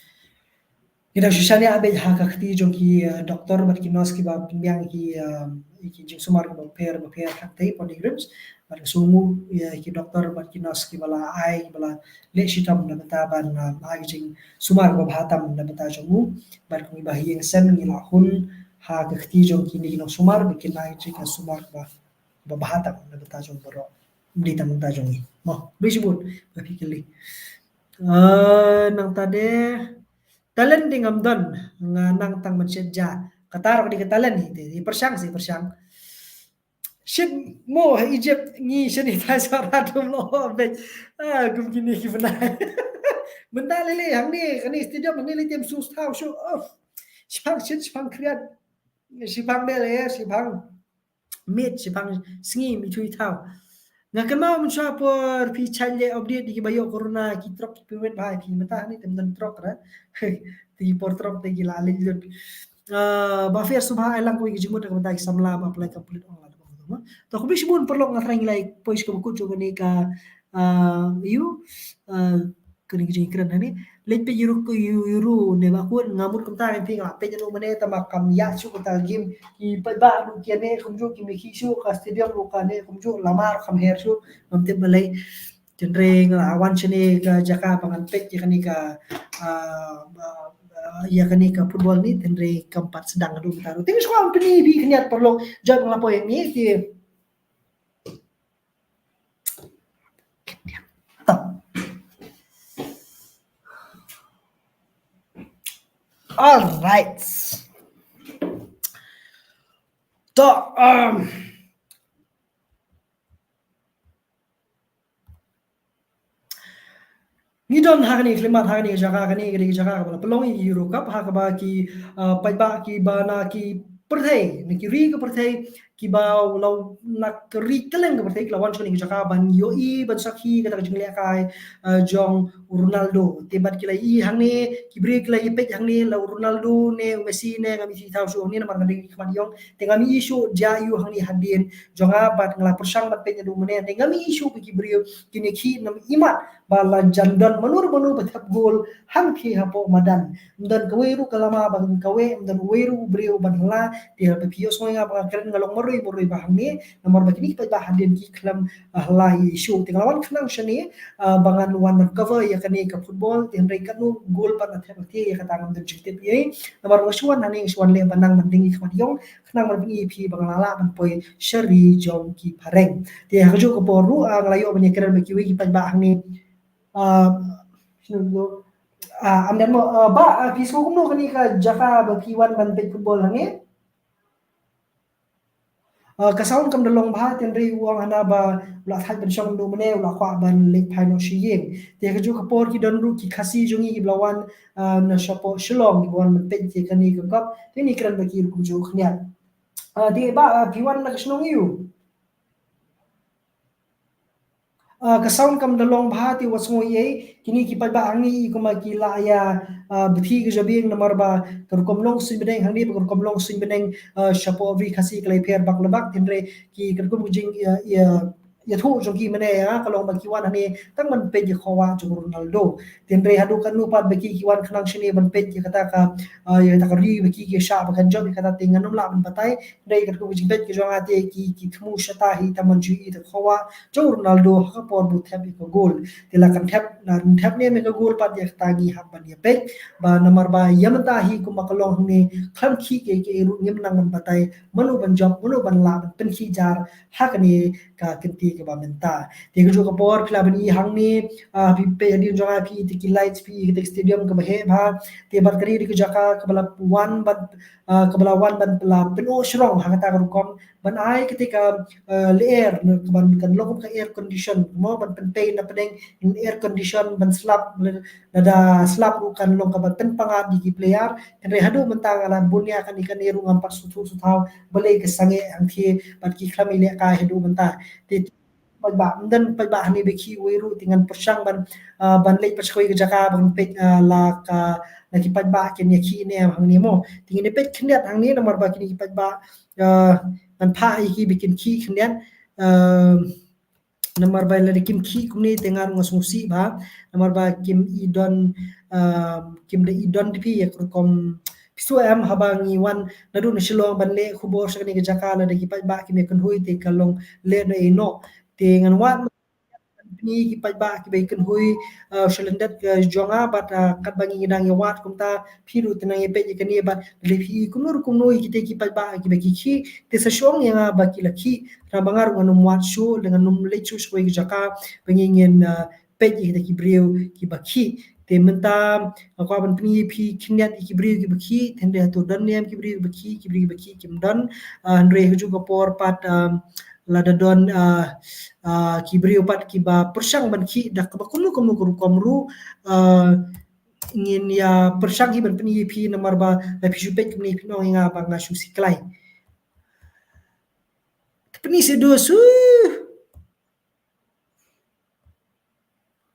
Ngi dang shu shaniah beit ha ka kti jong ki, uh, doktor bad ki nurse kiba pynbiang ki, uh, ki jingsumar kiba pher ba pher hangtei pon i Grims. Bad ka sngewnguh ïa ki doktor bad ki nurse kiba la ai, kiba la leh shitom na bynta ban, ah, ai ka jingsumar kaba bha tam na bynta jong u. Bad kumba ha ïing seng ngi la hun ha ka kti jong kine ki nongsumar ba kin ai ka jingsumar kaba, kaba bha tam na bynta jong baroh. Ym dei tang na bynta jong ngi. Mo, bishbun ba phi kylli. Ah, nangta de talent dei ngam don, nga nang tang ban shet ja. Kata ruh ka dei ka talent hi te, i pyrshang sa i pyrshang. Shit, mo ha Egypt ngi shani thai sa ra dum lo bek. Ah, kum kine ki bnai. Mynta lei lei hangne, kane stadium hangne lei tem sus thau shu. Of. Shipang shit, shipang kriat. Shipang bel eh, shipang miet, shipang sngi mi thui thau. Nga kynmaw mynshuwa por phi challenge update di ki ba ïoh corona ki trok ki permit bha phi mynta hangne tem don trok ra. Te ki por trok te ki la leit lut. Ah, ba fair subha ai lang kawei ka jingmut ka bynta ki samla ba apply ka pulit ong la. To khublei shibun paralok nga thrang ngi la poi sha kaba kut jong kane ka, ah, ïa u, ah, kane ka jingkren hangne. Leit peit ïa u, ïa u, ïa u ne ba kut nga mut kumta kan phi nga la peit ïa u mane tang ba kam ïa shu kumta game ki paidbah ruh ki ïa ne kumjuh ki mih shu ka stadium ruh ka ne kumjuh lama ruh kam her shu ngam tip balei. Hynrei nga la wan shane ka jaka ba ngan peit ïa kane ka, ah, ba, ba, ïa kane ka football ni, hynrei kam pat sdang haduh mynta ruh. Te nga shu kwah pyni phi khyndiat paralok, jot nga la poi hangne te. All right. To, um, ngi don ha kane ka khyllipmat, ha kane ka jaka, kane ka dei ka jaka kaba la pynlong ïa ka Euro Cup, ha kaba ki, ah, paidbah kiba na ki pyrthei, na ki ri ka pyrthei, kiba la na ka ri kylleng ka pyrthei ki la wan sha kane ka jaka ban ïohi, ban sakhi kata ka jinglehkai, ah, jong u Ronaldo. Te bad ki la ïohi hangne, ki briew ki la ïa peit hangne, la u Ronaldo ne u Messi ne ngam ïohi thaw shuh hangne namar nga dei khmat ïong. Te ngam ïohi shuh jia ïa u hangne hadien jong nga bad nga la pyrshang ban peit naduh mynne. Te ngam ïohi shuh ba ki briew kin ïa khih nam imat ba la jan don mano mano ba thep gol hangtei hapoh madan. Ym don kawei ruh ka lama ban kawei, ym don uwei ruh u briew ban hla. Te haba phi ïohsngew ïa nga ba nga kren nga long marwei marwei ba hangne namar ba kine ki paidbah hadien ki khlem, ah, hla ïa u. Te nga la wan khnang shane, ah, ba ngan wan ban cover ïa kane ka football, te hynrei katno gol pat la thep hangtei ïa kata ngam don jingtip ïa. Namar nga shu wan hangne, nga shu wan leh ba nang ban deng ïa ka khmat ïong, khnang ban pyni ïa phi ba nga la lah ban poi sha ri jong ki phareng. Te ha kajuh ka por ruh, ah, nga la ïoh ban ïakren bad kiwei ki paidbah hangne. Ah, shano ruh? Ah, am dang mo, ah, bah, ah, phi sngew kumno kane ka jaka ba phi wan ban peit football hangne? Ah, ka sound kam da long bha, te hynrei u ong hana ba u la thait ban shong naduh mynne, u la kwah ban leit phai noh sha ïing. Te ha kajuh ka por ki don ruh ki Khasi jong ngi kiba la wan, ah, na shapoh Shillong kiba wan ban peit ïa kane ka cup. Te ngi kren bad ki ruh kumjuh khyndiat. Ah, te bah, ah, phi wan na ka shnong aiu? Ah, ka sound kam da long bha te wat sngew ei ei, kine ki paidbah hangne i kumba ki la ïa, ah, bthi ka jabieng namar ba ka rukom long suiñ bneng hangne ba ka rukom long suiñ bneng, ah, shapoh ri Khasi ka la ïapher bak la bak, te hynrei ki ka rukom ka jing, ïa, ïa, ïathuh jong ki mynne ïa ka long ba ki wan hangne tang ban peit ïa ka khawah jong u Ronaldo. Te hynrei haduh katno pat ba ki ki wan khnang shane ban peit ïa kata ka, ah, ïa kata ka ri ba ki ki shah ba kan jop ïa kata te ngan ym lah ban batai. Hynrei katkum ka jingpeit ka jong nga te ki, ki thmu shata hi tang ban ju ïohi ïa ka khawah jong u Ronaldo ha ka por ba u thep ïa ka gol. Te la kan thep, la kan thep ne em ïa ka gol pat ïa kata ngi hap ban ïa peit. Ba namar ba ïa mynta hi kumba ka long hangne khlem khih kiei kiei ruh ngim nang ban batai mano ban jop, mano ban lah ban pynkhih jar ha kane ka kynti kaba mynta. Te kajuh ka por phi lah ban i hangne, ah, phi peit hadien jong nga phi i te ki lights, phi i te ki stadium kaba heh bha. Te bad kane dei ka jaka kaba la wan ban, ah, kaba la wan ban la pynnoh shrong ha kata ka rukom ban ai kata ka, ah, lyer, na ka ban kan long kum ka air condition, mo ban pynpei na pdeng air condition ban slap lada slap ruh kan long kaba pynpang ïa ki player. Hynrei haduh mynta nga la bun ïa kane kane ruh ngam pat sngewthuh sngewthaw balei ka sangeh hangthie bad ki khlem ïalehkai haduh mynta. Te paidbah, ym don paidbah hangne ba khih uwei ruh te ngan pyrshang ban, ah, ban leit pat sha kawei ka jaka ban peit, ah, la ka, la ki paidbah kin ïa khih ne em hangne mo. Te ngin ïa peit khyndiat hangne namar ba kine ki paidbah, ah, ngan phah ïa ki ba kin khih khyndiat. Ah, namar ba lada kim khih kumne te nga ruh nga sngewsih bha. Namar ba kim i don, ah, kim da i don te phi ïa ka rukom phi shu em haba ngi wan naduh na Shillong ban leh khubor sha kane ka jaka lada ki paidbah kim ïa kynhun te ka long leh na ïeh noh. Te ngan wad pyni ki paidbah kiba ïakynduh, uh, sha lyndet ka jong nga bad, uh, katba ngi dang ïa wad kumta phi ruh te nang ïa peit ïa kane bad lei phi kumno ruh kumno ïa kita ki paidbah kiba ki khih te sa shong ïa nga ba ki la khih. Namar ba nga ruh ngan ym wad shuh, ngan ym leit shuh sha kawei ka jaka ba ngi ngin, uh, peit ïa kita ki briew kiba khih. Te mynta nga kwah ban pyni ïa phi khyndiat ïa ki briew kiba khih, te hynrei hato don ne em ki briew kiba khih, ki briew kiba khih kim don. Ah, hynrei ha kajuh ka por pat, um, lada don, ah, ah, ki briew pat kiba pyrshang ban khih da kaba kumno kumno ka rukom ruh, ah, ngin ïa pyrshang hi ban pyni ïa phi namar ba lada phi shu peit kumne phin ong ïa nga ba nga shu siklai. Te pyni seh dos.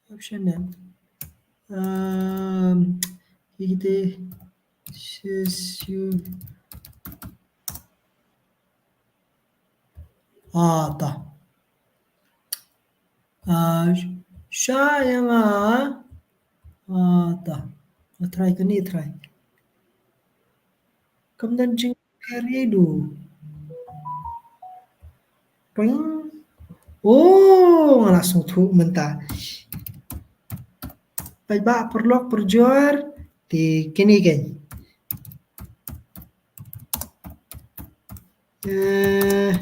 Option dan. Um, kita session. Ah, ta. Ah, sha ïa nga. Ah, ta. Try kane, try. Kam don jing Ka redu. Peng. Oh, nga la sngewthuh mynta. Paidbah paralok parajor. Te kine keiñ. Eh.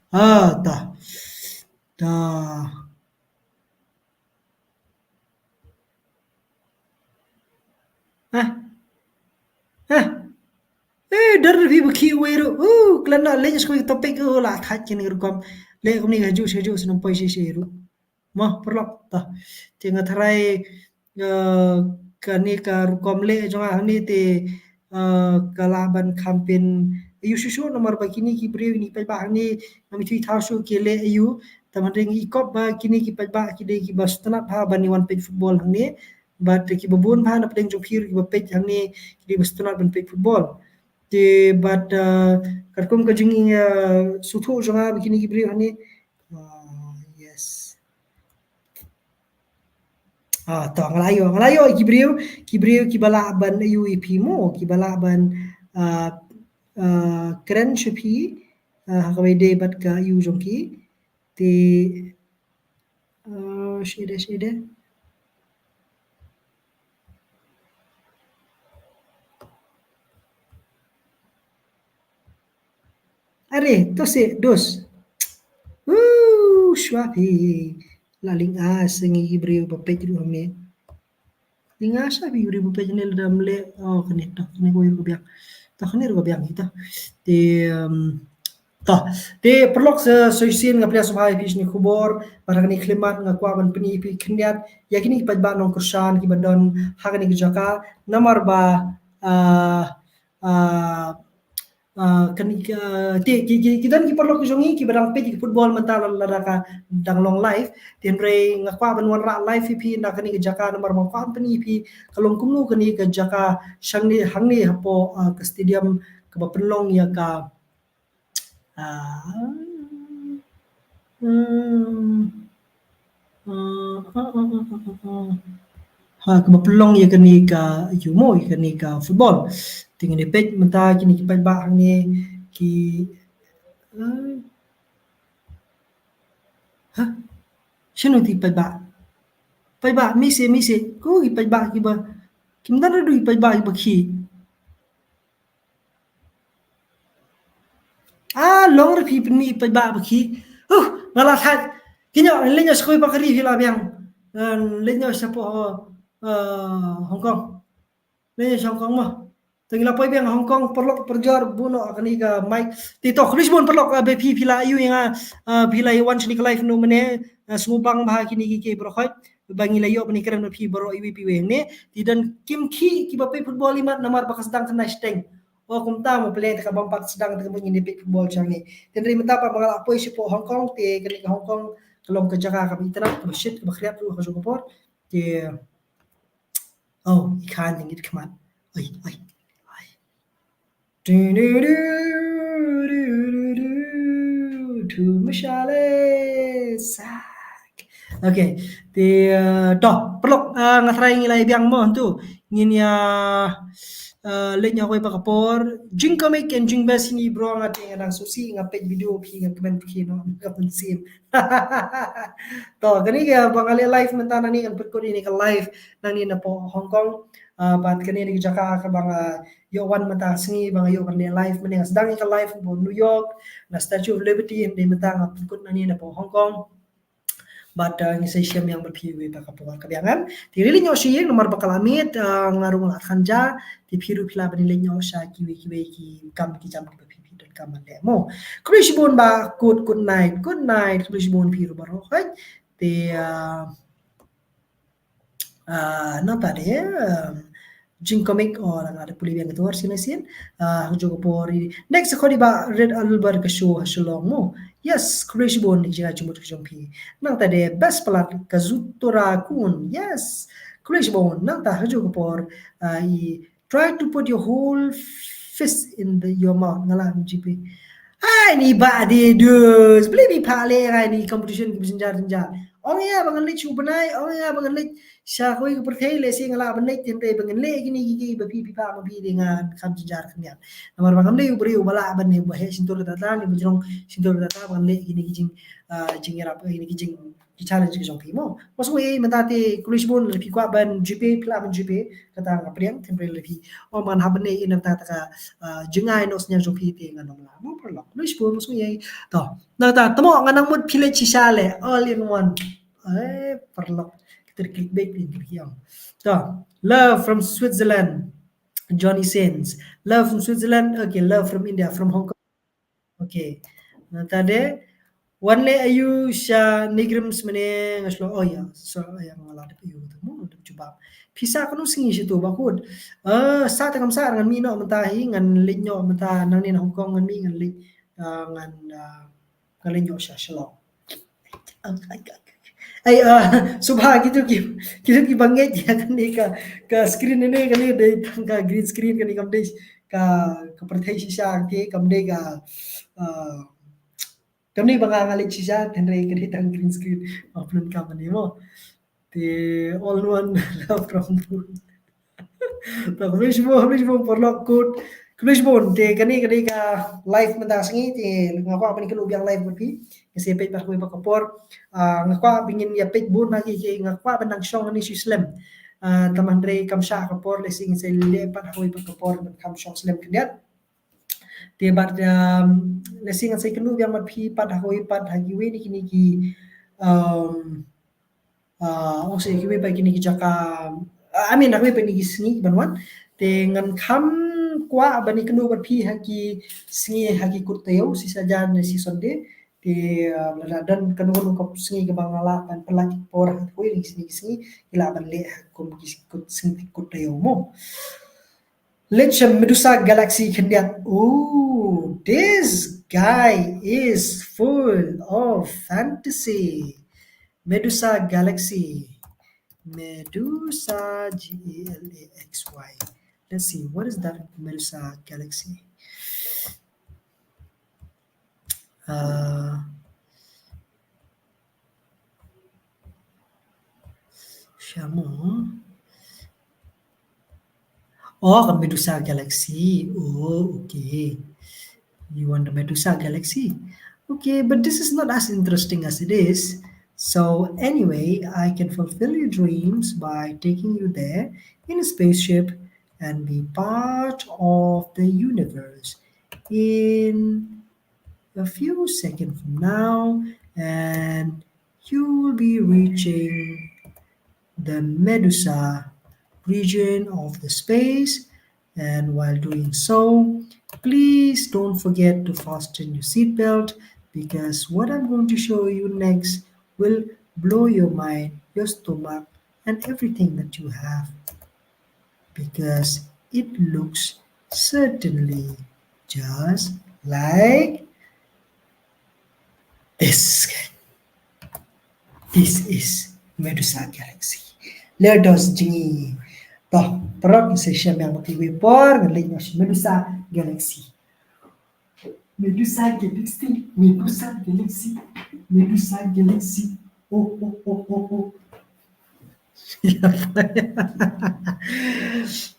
Ah, ta. Ta. Hah? Hah? Eh, dar phi ba khih uwei ruh. Uh, khlem da leit sha kawei ka topic, uh, la thait kine rukom. Leh kumne ha juh sha juh sa nang poi shisha ruh. Mo, paralok. Ta. Te nga tharai, eh, kane ka rukom leh jong nga hangne te, eh, ka lah ban kham pynïoh shuh shuh namar ba kine ki briew, kine ki paidbah hangne ngam ithuh thaw shuh ki leh aïu. Tang hynrei ngi kwah ba kine ki paidbah ki dei kiba sngewtynnat bha ban ïa wan peit football hangne. Bad kiba bun bha na pdeng jong phi ruh kiba peit hangne ki dei kiba sngewtynnat ban peit football. Te bad, uh, katkum ka jing, uh, sngewthuh jong nga ba kine ki briew hangne. Ah, yes. Ah, to nga la ïoh, nga la ïoh ki briew, ki briew kiba lah ban ïoh ïa phi mo, kiba lah ban, ah, ah, kren sha phi, ah, ha kaba ïadei bad ka ïoh jong ki. Te, ah, shida, shida. Are, to seh, dos. Uh, shuwa phi. La lynga seh ngi ki briew ba peit ruh hangne. Lynga seh phi briew ba peit hangne lada ym leh. Oh, kane to, kane ko ruh ka biang. To kane ruh ka biang ito. Te, um, to. Te paralok sa shisien nga pdiang sngewbha ïa phi shane khubor. Bad ha kane ka khyllipmat nga kwah ban pyni ïa phi khyndiat ïa kine ki paidbah nongkyrshan kiba don ha kane ka jaka. Namar ba, ah, ah, ah, kane ka, te, ki, ki, ki don ki paralok ki jong ngi kiba dang peit ki football mynta la, lada ka dang long live. Te hynrei nga kwah ban wanrah live ïa phi na kane ka jaka namar ba nga kwah ban pyni ïa phi ka long kumno kane ka jaka shangne hangne hapoh, ah, ka stadium kaba pynlong ïa ka, ah, hmm. Ah, ah, ah, ah, ah, ah. Ha, kaba pynlong ïa kane ka, ïa mo, ïa kane ka football. Te ngin ïa peit mynta kine ki paidbah hangne ki, ah. Ha? Shano te paidbah? Paidbah, mise, mise. Ko ki paidbah kiba, kim don ruh ki paidbah kiba khih. Ah, long ruh phi pynmih paidbah ba khih. Huh, nga la thait. Kynnoh, leit noh sha kawei pat ka ri phi la biang. Eh, leit noh shapoh, eh, Hong Kong. Leit noh sha Hong Kong mo. Te ngi la poi biang Hong Kong, paralok parajor, buh noh kane ka mic. Te to, khublei shibun paralok, eh, ba phi, phi la ïoh ïa nga, eh, phi la ïoh wan shane ka live noh mynne, eh, sngewbang bha kine ki ki baroh khoit. Ba ngi la ïoh ban ïakren bad phi baroh iwei pa iwei hangne. Te don kim khih kiba peit football imat namar ba ka sdang tang nine shiteng. O kumta mo, pynlong te ka bym pat sdang te ka mut ngin ïa peit football sha ngi. Te hynrei mynta pat ba nga la poi shapoh Hong Kong, te kane ka Hong Kong ka long ka jaka kaba itynnat, kaba shit, kaba khriat ruh ha kajuh ka por. Te, oh, i khan jingit khmat. Oi, oi, oi. Du, du, du, du, du, du, du, mashale, sak. Okay, te, uh, to, paralok, uh, nga tharai ngi la ïa biang mo, tu. ngin ïa, eh, leit noh ha kawei pat ka por. Jingkhublei and jingbha ïa phi bro, nga te nga dang sngewsih nga peit video phi nga kmen phi noh, nga pynsim. To, kane kaba nga leh live mynta nangne, ngan pynkut ïa kane ka live nangne napoh Hong Kong. Ah, bad kane ka dei ka jaka kaba nga ïoh wan mynta ka sngi ba nga ïoh ban leh live mynne, nga sdang ïa ka live napoh New York, na Statue of Liberty, hynrei mynta nga pynkut nangne napoh Hong Kong. Bad, ah, ngi sa ïashem ïa phi ha kawei pat ka por, ka biang. Te rilek noh sha ïing namar ba ka la miet, ah, nga ruh nga la kynja, te phi ruh phi lah ban leit noh sha kiwei kiwei ki kam ki jam kiba phi phi donkam ban leh mo. Khublei shibun Bah Kut, good night, good night, khublei shibun phi ruh baroh, hooid. Te, ah, ah, nangta de, um, jingkhublei, oh, la nga da pule biang ka tur sien sien. Ah, ha kajuh ka por, next ka khot i Bah Red Albert ka show ha Shillong mo. Yes, khublei shibun ïa ka jingmut ka jong phi. Nangta de best palat ka Zutura Kun. Yes, khublei shibun. Nangta ha kajuh ka por, ah, i try to put your whole fist in the, your mouth. Nga lah ban G P. Ai ni Bah de dus. Balei phi phah leh ïa kine ki competition kiba jynjar jynjar. Ong ïa ba ngan leit sha u bnai, ong ïa ba ngan leit sha kawei ka pyrthei, lehse nga lah ban leit, hynrei ba ngan leh kine ki, ki ba phi phi phah ma phi de ngan kham jynjar khyndiat. Namar ba ngam dei u briew uba lah ban, uba heh shyntur kata kata, ne ba jrong shyntur kata kata ba ngan leh kine ki jing, ah, jingïarap, kine ki jing, ki challenge ki jong phi mo. Mo sngewsih mynta te, khublei shibun, lada phi kwah ban G P, phi lah ban G P, kata nga pdiang, hynrei lada phi ong ban hap ban leh ïa kata kata ka, ah, jingai noh synñiang jong phi te ngan ym lah mo, paralok. Khublei shibun, mo sngewsih. To, nangta, te mo nga nang mut phi leit shisha leh, all in one. Eh, paralok. Kita clickbait ni, kita yang. To, love from Switzerland. Johnny Sins. Love from Switzerland. Okay, love from India, from Hong Kong. Okay. Nangta de, wan leh aïu sha NEIGRIHMS mynne, nga shu, oh ya, so, ya, nga la dep aïu tu, mo, dep jubab. Phi sah katno sngi shitu Bah Kut? Eh, sah te kam sah, ngan mih noh mynta hi, ngan leit noh mynta nangne na Hong Kong, ngan mih, ngan leit, eh, ngan, eh, ngan leit noh sha Shillong. Ai, ah, sngewbha kito ki, kito kiba ngeit ïa kane ka, ka screen ne, kane dei tang ka green screen, kane kam dei ka, ka pyrthei shisha, kane kam dei ka, ah, kam dei ba nga nga leit shisha, hynrei ka dei tang green screen. Nga pynlong ka mynne mo. Te all in one, love from Bun. To, khublei shibun, khublei shibun, paralok Kut. Khublei shibun, te kane, kane ka live mynta ka sngi, te nga kwah ban ïakynduh biang live bad phi. Nga sa peit pat ha kawei pat ka por. Ah, nga kwah ba ngin ïa peit bun ma ki, ki, nga kwah ban nang shong hangne shu slem. Ah, tangba hynrei kam shah ka por, lehse ngin sa leh pat ha kawei pat ka por, ban kham shong slem khyndiat. Te bad, um, lehse ngan sa ïakynduh biang bad phi pat ha kawei pat ha kiwei na kine ki, um, ah, ong sa kiwei pat kine ki jaka, ah, I mean, ha kiwei pat kine ki sngi ban wan. Te ngan kham kwah ban ïakynduh bad phi ha ki sngi ha ki kut taïew, shi sajan ne shi Sunday. Te, ah, lada don kano kano ka sngi kaba nga lah ban pynlait por ha kiwei na ki sngi, ki sngi, ki lah ban leh ha kum ki kut sngi kut taïew mo. Leit sha Medusa Galaxy khyndiat. Oh, this guy is full of fantasy. Medusa Galaxy. Medusa, G A L A X Y. Let's see, what is that Medusa Galaxy? Uh, Shamo. Oh, ka Medusa Galaxy. Oh, okay. You want the Medusa Galaxy? Okay, but this is not as interesting as it is. So anyway, I can fulfill your dreams by taking you there in a spaceship and be part of the universe in a few seconds from now, and you will be reaching the Medusa region of the space. And while doing so, please don't forget to fasten your seatbelt, because what I'm going to show you next will blow your mind, your stomach, and everything that you have, because it looks certainly just like this. This is Medusa Galaxy. Let us jingi. To, paralok, ngin sa ïashem biang bad phi ha kawei por, ngan leit noh sha Medusa Galaxy. Medusa Galaxy, Medusa Galaxy, Medusa Galaxy. Oh, oh, oh, oh, oh.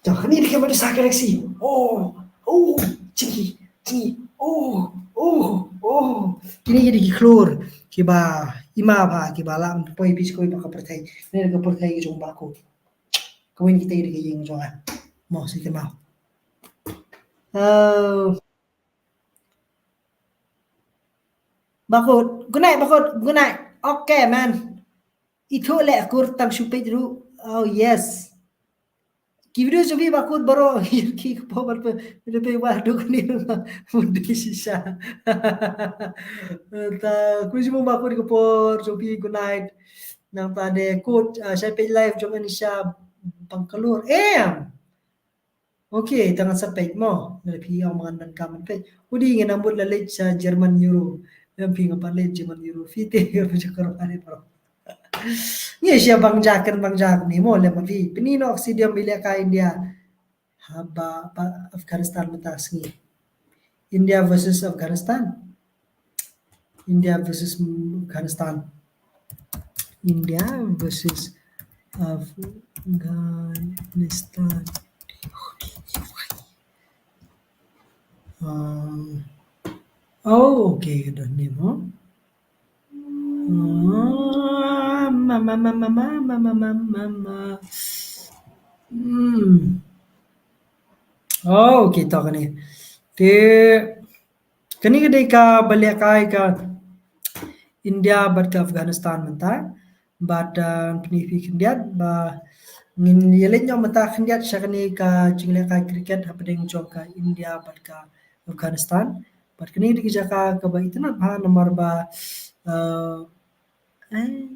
To, kane dei ki Medusa Galaxy. Oh, oh, chingi, chingi. Oh, oh, oh. Kine ki dei ki khlur kiba ima bha, kiba lah ban poi beit sha kawei pat ka pyrthei. Kane ka pyrthei ka jong Bah Kut. Kawei kita ki dei ki ïing jong nga. Mo, sa kynmaw. Oh. Bah Kut, good night, Bah Kut, good night. Okay, man. Ithuh leh kur tang shu peit ruh. Oh, yes. Ki video jong phi Bah Kut baroh ki kpoh ban peit, peit wah duk ni. Mut dei shisha. Ta khublei shibun Bah Kut ka por jong phi, good night. Nangta de Kut, ah, shai peit live jong Anisha Bangalore. Em. Okay, tang sa peit mo. Lada phi ong ngan donkam ban peit. U dei ngan ambut la leit sha German Euro. Em, phi nga pat leit German Euro. Phi te nga phi jaka ro ani pro. Ngi sha bang jakan bang jak ni mo le ma phi. Pynïoh noh stadium ba ïalehkai India. Haba, ba Afghanistan mynta sngi. India versus Afghanistan. India versus Afghanistan. India versus Afghanistan. Um, oh, okay, dah ni mo. Ah, ma, ma, ma, ma. Hmm. Oh, okay, to kane. Te, kane ka dei kaba lehkai ka India bad ka Afghanistan mynta. Bad, uh, pyni phi khyndiat ba ngin ïa leit noh mynta khyndiat sha kane ka jinglehkai cricket hapdeng jong ka India bad ka Afghanistan. Bad kane ka dei ka jaka kaba itynnad bha namar ba, uh, eh,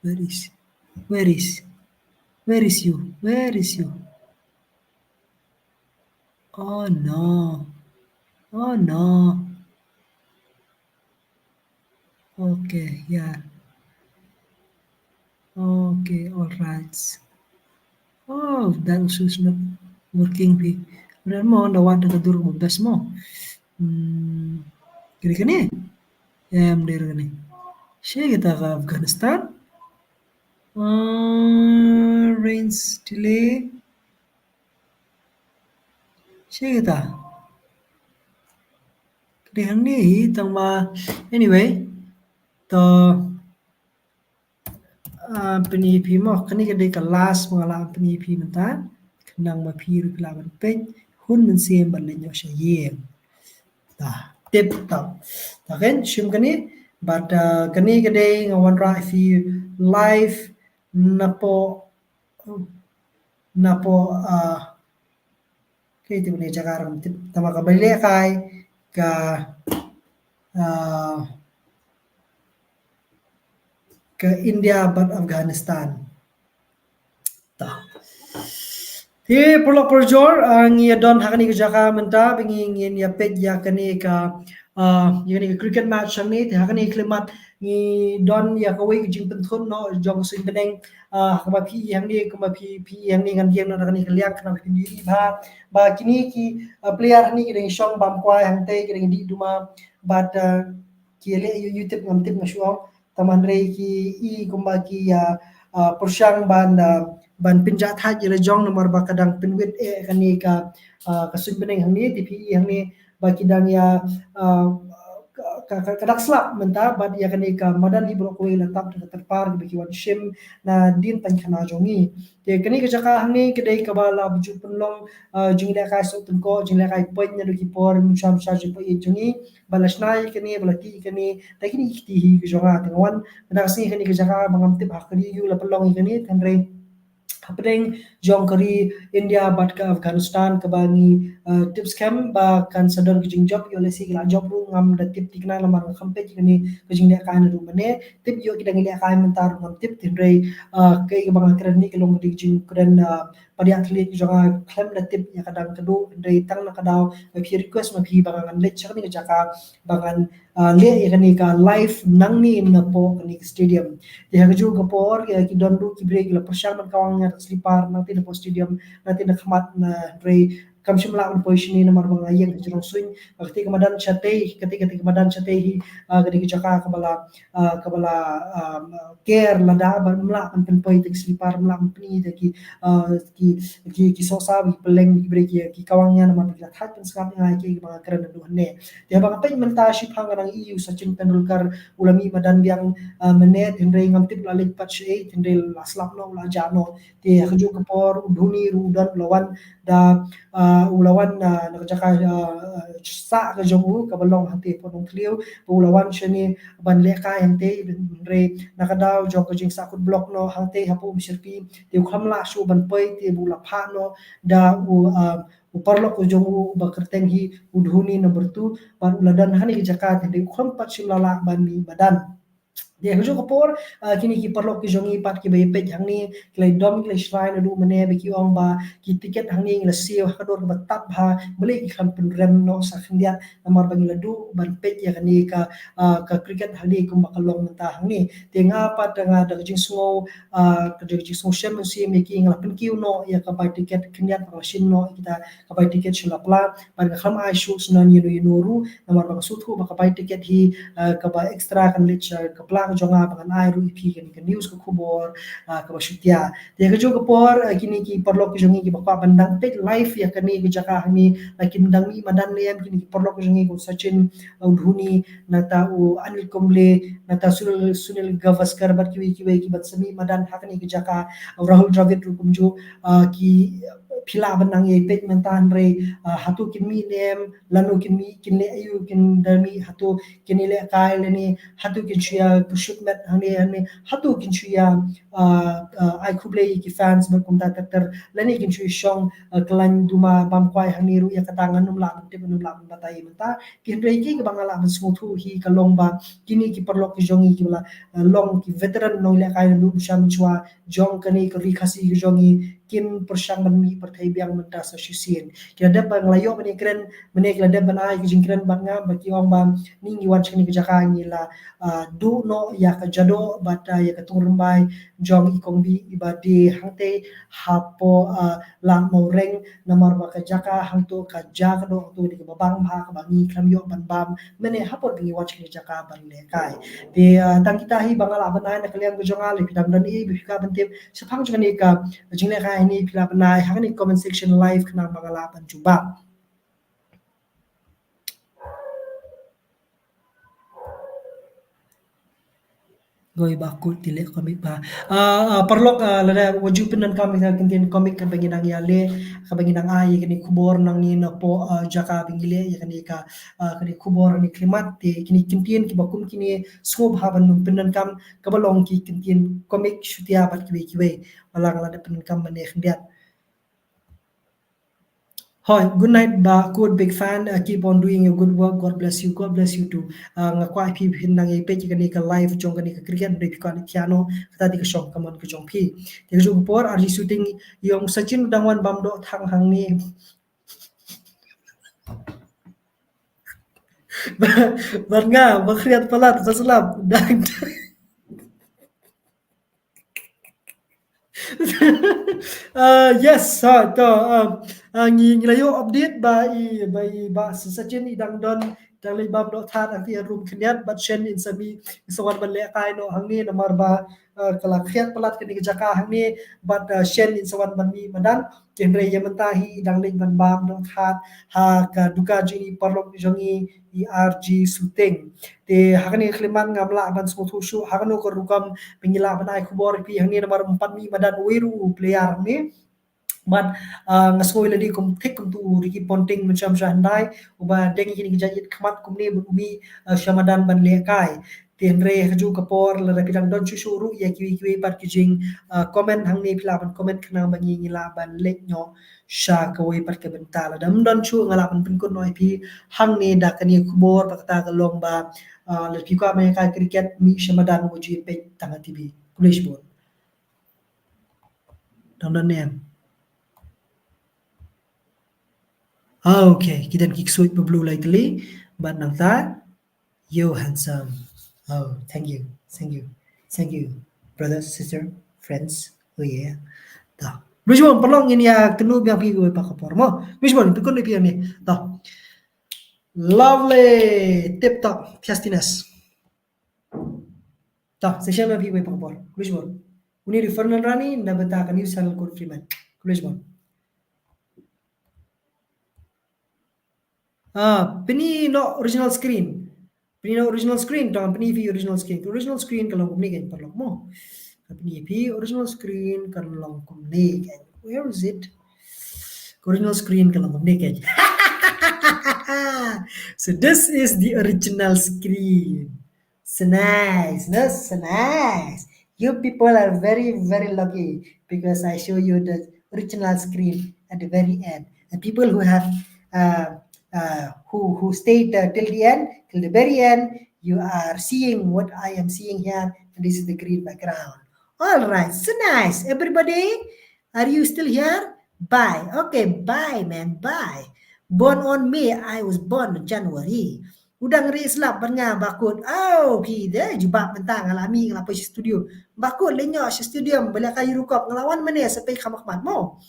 where is, where is, where is you? Where is you? Oh no. Oh no. Okay, yeah. Okay, all right. Oh, that also is not working. Pi. Ren mo, da wat da ka dur mo best mo. Hmm. Kiri kane? Em, dei kane. Shi kita ka Afghanistan. Uh, range delay. Shi kita. Kane hangne hi tang ba. Anyway. To, ah, pyni phi mo, kane ka dei ka last ba nga lah pyni phi mynta. Khnang ba phi ruh phi lah ban peit hun mynsiem ban leit noh sha ïing. Ta, tip top. Ta kan, shim kane, bad, ah, kane ka dei nga wanrah ïa phi live napoh, napoh, ah, Ka tip ne jaka ram tip tang ba kaba lehkai ka, ah, ka India bad Afghanistan. Ta. Te paralok parajor, ah, ngi ïa don ha kane ka jaka mynta ba ngi ngin ïa peit ïa kane ka, ah, ïa kane ka cricket match hangne, te ha kane ka khyllipmat ngi don ïa kawei ka jingpynthut noh jong ka suiñ bneng, ah, kumba phi i hangne, kumba phi, phi i hangne ngan ïeng noh da kane ka liang khnang ba phin ïohi bha ba kine ki, ah, player hangne ki dang shong bam kwai hangtei, ki dang dih duma bad, ah, ki leh ïa u tip ngam tip nga shu ong. Tang hynrei ki i kumba ki, ah, ah, pyrshang ban, ah, ban pynjah thait ïa la jong namar ba ka dang pynwit eh kane ka, ah, ka suiñ bneng hangne, te phi i hangne ba ki dang ïa, ah, ka, ka, ka dak slap mynta bad ïa kane ka madan hi baroh kawei la tap da ka tyrpar kaba ki wan shim na dien painkhana jong ngi. Te kane ka jaka hangne ka dei kaba la ju pynlong, ah, jinglehkai suk tyngkoh, jinglehkai point naduh ki por mynshwa mynshwa jingpait jong ngi. Ba la shna ïa kane, ba la tih ïa kane da kine ki kti hi ki jong nga. Te nga wan mynta ka sngi kane ka jaka ba ngam tip ha ka ri aïu la pynlong ïa kane, hynrei hapdeng jong ka ri India bad ka Afghanistan kaba ngi, eh, tip skhem ba kan sa don ka jingjop, ïoh lehse ki la jop ruh ngam da tip thikna namar ngam kham peit ïa kane ka jinglehkai naduh mynne. Tip ïoh ki dang ïalehkai mynta ruh ngam tip, hynrei, eh, kaei kaba nga kren hangne ka long ka dei ka jingkren, eh, padiah thylliej jong nga, khlem da tip ïa ka dang ka duh, hynrei tang na ka daw ba phi request ma phi ba ngan leit sha kane ka jaka ba ngan, ah, leh ïa kane ka live nangne napoh kane ka stadium. Te ha kajuh ka por, ïa ki don ruh ki briew ki la pyrshang ban kawang ïa ka slipar nangtei napoh stadium, nangtei na khmat, na hynrei kam shym lah ban poi shane namar ba nga ïeng ha jrong suiñ. Kata ka madan shatei, kata, kata ka madan shatei hi, ah, kata ka jaka kaba la, ah, kaba la, ah, ker lada ba ym lah ban pynpoi da ki slipar, ym lah ban pyni da ki, ah, ki, ki, ki sohsaw, ki pylleng, ki briew, ki, ki kawang ïa namar ba ki la thait pynsngap ïa nga ïa kiei kiba nga kren naduh hangne. Te haba nga peit mynta shiphang nga dang ïohi u Sachin Tendulkar u la mih madan biang, ah, mynne, hynrei ngam tip u la leit pat shaei, hynrei la slap noh, u la jah noh. Te ha kajuh ka por u Dhoni ruh u don, u la wan da, ah, u la wan, ah, na ka jaka, ah, sah ka jong u kaba long hangtei hapoh Nongthliew, ba u la wan shane ban lehkai hangtei, hynrei na ka daw jong ka jingsahkut block noh hangtei hapoh Umshyrpi, te u khlem lah shuh ban poi, te ba u la phah noh da u, ah, u paralok ka jong u ba kyrteng hi u Dhoni number two, bad u la don ha kane ka jaka, te hynrei u khlem pat shym la lah ban mih madan. Te ha kajuh ka por, ah, kine ki paralok ki jong ngi pat kiba ïa peit hangne, ki la dom, ki la shrai naduh mynne, ba ki ong ba ki tiket hangne ngi la siew ha ka dor kaba tad bha, balei ki khlem pynrem noh sa khyndiat, namar ba ngi la duh ban peit ïa kane ka, ah, ka cricket hangne kumba ka long mynta hangne. Te nga pat nga da ka jingsngew, ah, ka da ka jingsngew shem mynsiem ïa ki, nga la pynkiew noh ïa ka bai tiket khyndiat, ba nga la shim noh ïa kita ka bai tiket sha la pla, bad nga khlem ai shuh shuh ïano ïano ruh, namar ba nga sngewthuh ba ka bai tiket hi, ah, kaba extra kan leit sha ka pla ka jong nga ba ngan ai ruh ïa phi kane ka news, ka khubor, ah, kaba shutia. Te ha kajuh ka por, ah, kine ki paralok ki jong ngi kiba kwah ban dang peit live ïa kane ka jaka hangne, la kim dang mih madan ne em, kine ki paralok ki jong ngi, ko Sachin, ah, u Dhoni, nangta u Anil Kumble, nangta Sunil, Sunil Gavaskar bad kiwei kiwei kiba sa mih madan ha kane ka jaka, u Rahul Dravid ruh kumjuh, ah, ki phi lah ban nang ïa peit mynta, hynrei, ah, hato kin mih ne em, lano kin mih, kin leh aïu, kin da mih hato, kin ïa lehkai lane hato kin shu ïa kyrshuh met hangne hangne, hato kin shu ïa, ah, ah, ai khublei ïa ki fans bad kumta ter ter, lane kin shu ïa shong, ah, khlaiñ duma bam kwai hangne ruh, ïa kata ngan ym lah ban tip, ngan ym lah ban batai mynta. Hynrei kiei kiba nga lah ban sngewthuh hi ka long ba kine ki paralok ki jong ngi kiba la, ah, long ki veteran nongïalehkai naduh mynshuwa mynshuwa jong kane ka Ri Khasi ka jong ngi, kin pyrshang ban mih pyrthei biang mynta sa shisien. Ki la dep ban, nga la ïoh ban ïakren mynne, ki la dep ban ai ki jingkren bad nga, ba ki ong ba ngi ngi wan sha kane ka jaka ngi la, ah, duh noh ïa ka Jadok bad, ah, ïa ka Tungrymbai jong i Kong Bih iba die hangtei hapoh, ah, Lad Mawreng, namar ba ka jaka hangto ka ja ka doh hangto ka dei kaba bang bha kaba ngi khlem ïoh ban bam mynne hapoh ba ngi wan sha kane ka jaka ban lehkai. Te, ah, tang kita hi ba nga lah ban ai na ka liang ka jong nga, lada phi dang don ei ei ba phi kwah ban tip shaphang jong kane ka jinglehkai hangne, phi lah ban ai ha kane comment section live khnang ba nga lah ban jubab. Goi ba kut ti leh comic ba. Ah, ah, paralok, ah, lada wat ju pyndonkam ïa ka kyntien comic kaba ngi dang ïaleh, kaba ngi dang ai ïa kane ka khubor nangne napoh, ah, jaka ba ngi leh ïa kane ka, ah, kane ka khubor, kane ka khlimat, te kine ki kyntien kiba kum kine sngewbha ban nym pyndonkam, kaba long ki kyntien comic shutia bad kiwei kiwei. Ba la nga la dep pyndonkam mynne khyndiat. Hoi, good night, Bah Kut, big fan. Uh, keep on doing your good work. God bless you. God bless you too. Uh, nga kwah phi phin nang ïa peit ïa kane ka live jong kane ka cricket, hynrei phi kwah leit thiah noh, kata dei ka shong ka mon ka jong phi. Te ka juh ka por, R G Shooting, ïa u Sachin u dang wan bam doh thang hangne. Bad nga, ba khriat palat, ba slap. Dang, dang. Uh, yes, ha, to, um, uh, ngi, ngi la ïoh update ba i, ba i, Bah Sachin i dang don, dang leit bam doh thad ha ki room khyndiat, bad shen in sa mih, in sa wan ban lehkai noh hangne namar ba, uh, ka la khriat palat kane ka jaka hangne, bad, uh, shen in sa wan ban mih madan, hynrei ïa mynta hi i dang leit ban bam doh thad ha ka dukan jong i paralok jong i, i R G Shooting. Te ha kane ka khlimat ngam lah ban sngewthuh shuh ha kano ka rukom ba ngi lah ban ai khubor ïa phi hangne namar ym pat mih madan uwei ruh u player hangne. Bad, ah, nga sngew ïa lade kum thik kumtu u Ricky Ponting mynshuwa mynshuwa hyndai, uba deng ïa kine ki jait ïit khmat kumne bad u mih, ah, sha madan ban lehkai. Te hynrei ha kajuh ka por lada phi dang don shuh shuh ruh ïa kiwei kiwei pat ki jing, ah, comment hangne, phi lah ban comment khnang ba ngi ngi lah ban leit noh sha kawei pat ka bynta. Lada ym don shuh nga lah ban pynkut noh ïa phi hangne da kane ka khubor, ba kata ka long ba, ah, lada phi kwah ban ïalehkai cricket, mih sha madan, wat ju peit tang ha T V. Khublei shibun. Dang don ne em? Ah, okay. Ki don ki ksuid ba blue lai tylli. Bad nangta, yo handsome. Oh, thank you. Thank you. Thank you, brothers, sisters, friends. Oh yeah. Da. Khublei shibun, paralok, ngin ïa kynduh biang phi wei pat ka por mo. Khublei shibun, phi kynduh phi ïa me. To. Lovely, tip top, tastiness. To, sa shem biang phi wei pat ka por. Khublei shibun. Uni di Fernand Rani, na bynta ka New Channel Code Freeman. Khublei shibun. Ah, pyni noh original screen. Pyni noh original screen, tang pyni phi original screen. Original screen ka long kumne kein paralok mo. Pyni phi original screen ka long kumne kein. Where is it? Original screen ka long kumne kein. So this is the original screen. So nice, no? So nice. You people are very, very lucky because I show you the original screen at the very end. And people who have, uh, uh, who who stayed, uh, till the end, till the very end, you are seeing what I am seeing here, and this is the green background. All right, so nice. Everybody, are you still here? Bye. Okay, bye, man. Bye. Born on May, I was born on January. U dang rieh slap bad nga bakut. Oh, phi de jubab mynta nga la mih nga la poi sha studio. Bakut leit noh sha stadium ba leh ka Euro Cup, nga la wan mynne sa peit kham khmat mo.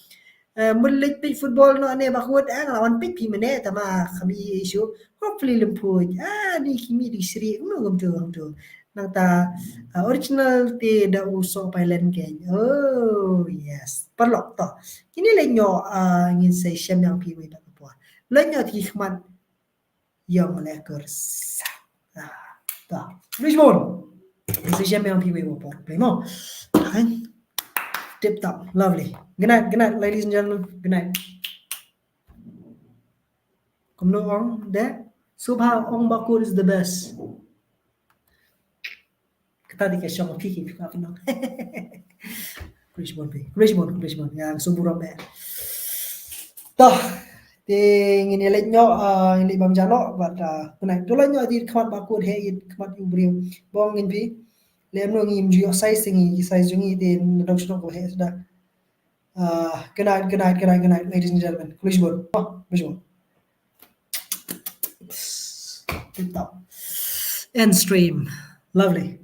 Eh, mut leit peit football noh ne bakut, eh, nga la wan peit phi mynne, tangba kham i issue. Hopefully lem phuid. Ah, ni ki mih di sri, kumno kumtu kumtu. Nangta, ah, original te da u soh pailen kein. Oh, yes. Paralok to. Kine leit noh, ah, ngin sa shem biang phi wei pat ka por. Leit noh ti khmat. Ïong leh kurs. Ah, to. Khublei shibun. Sa shem biang phi wei pat ka por. Play mo. Okay. Tip top. Lovely. Good night, good night, ladies and gentlemen. Good night. Kumno ong de? Subha ong bakut is the best. Kata dei ka shong phi ki phi ka phi nong. Khublei shibun phi. Khublei shibun, khublei shibun. Ïa, so burom eh. To, te ngin ïa leit noh, ah, ngin leit bam ja noh, bad, ah, good night. To leit noh ti khmat bakut, heh ïa khmat u briew. Bong ngin phi. Lem noh ngim ju ïoh size ngi, size jong ngi te na dong shnong ko heh suda. Uh, good night, good night, good night, good night, ladies and gentlemen. Khublei shibun. Khublei shibun. Tip top. End stream. Lovely.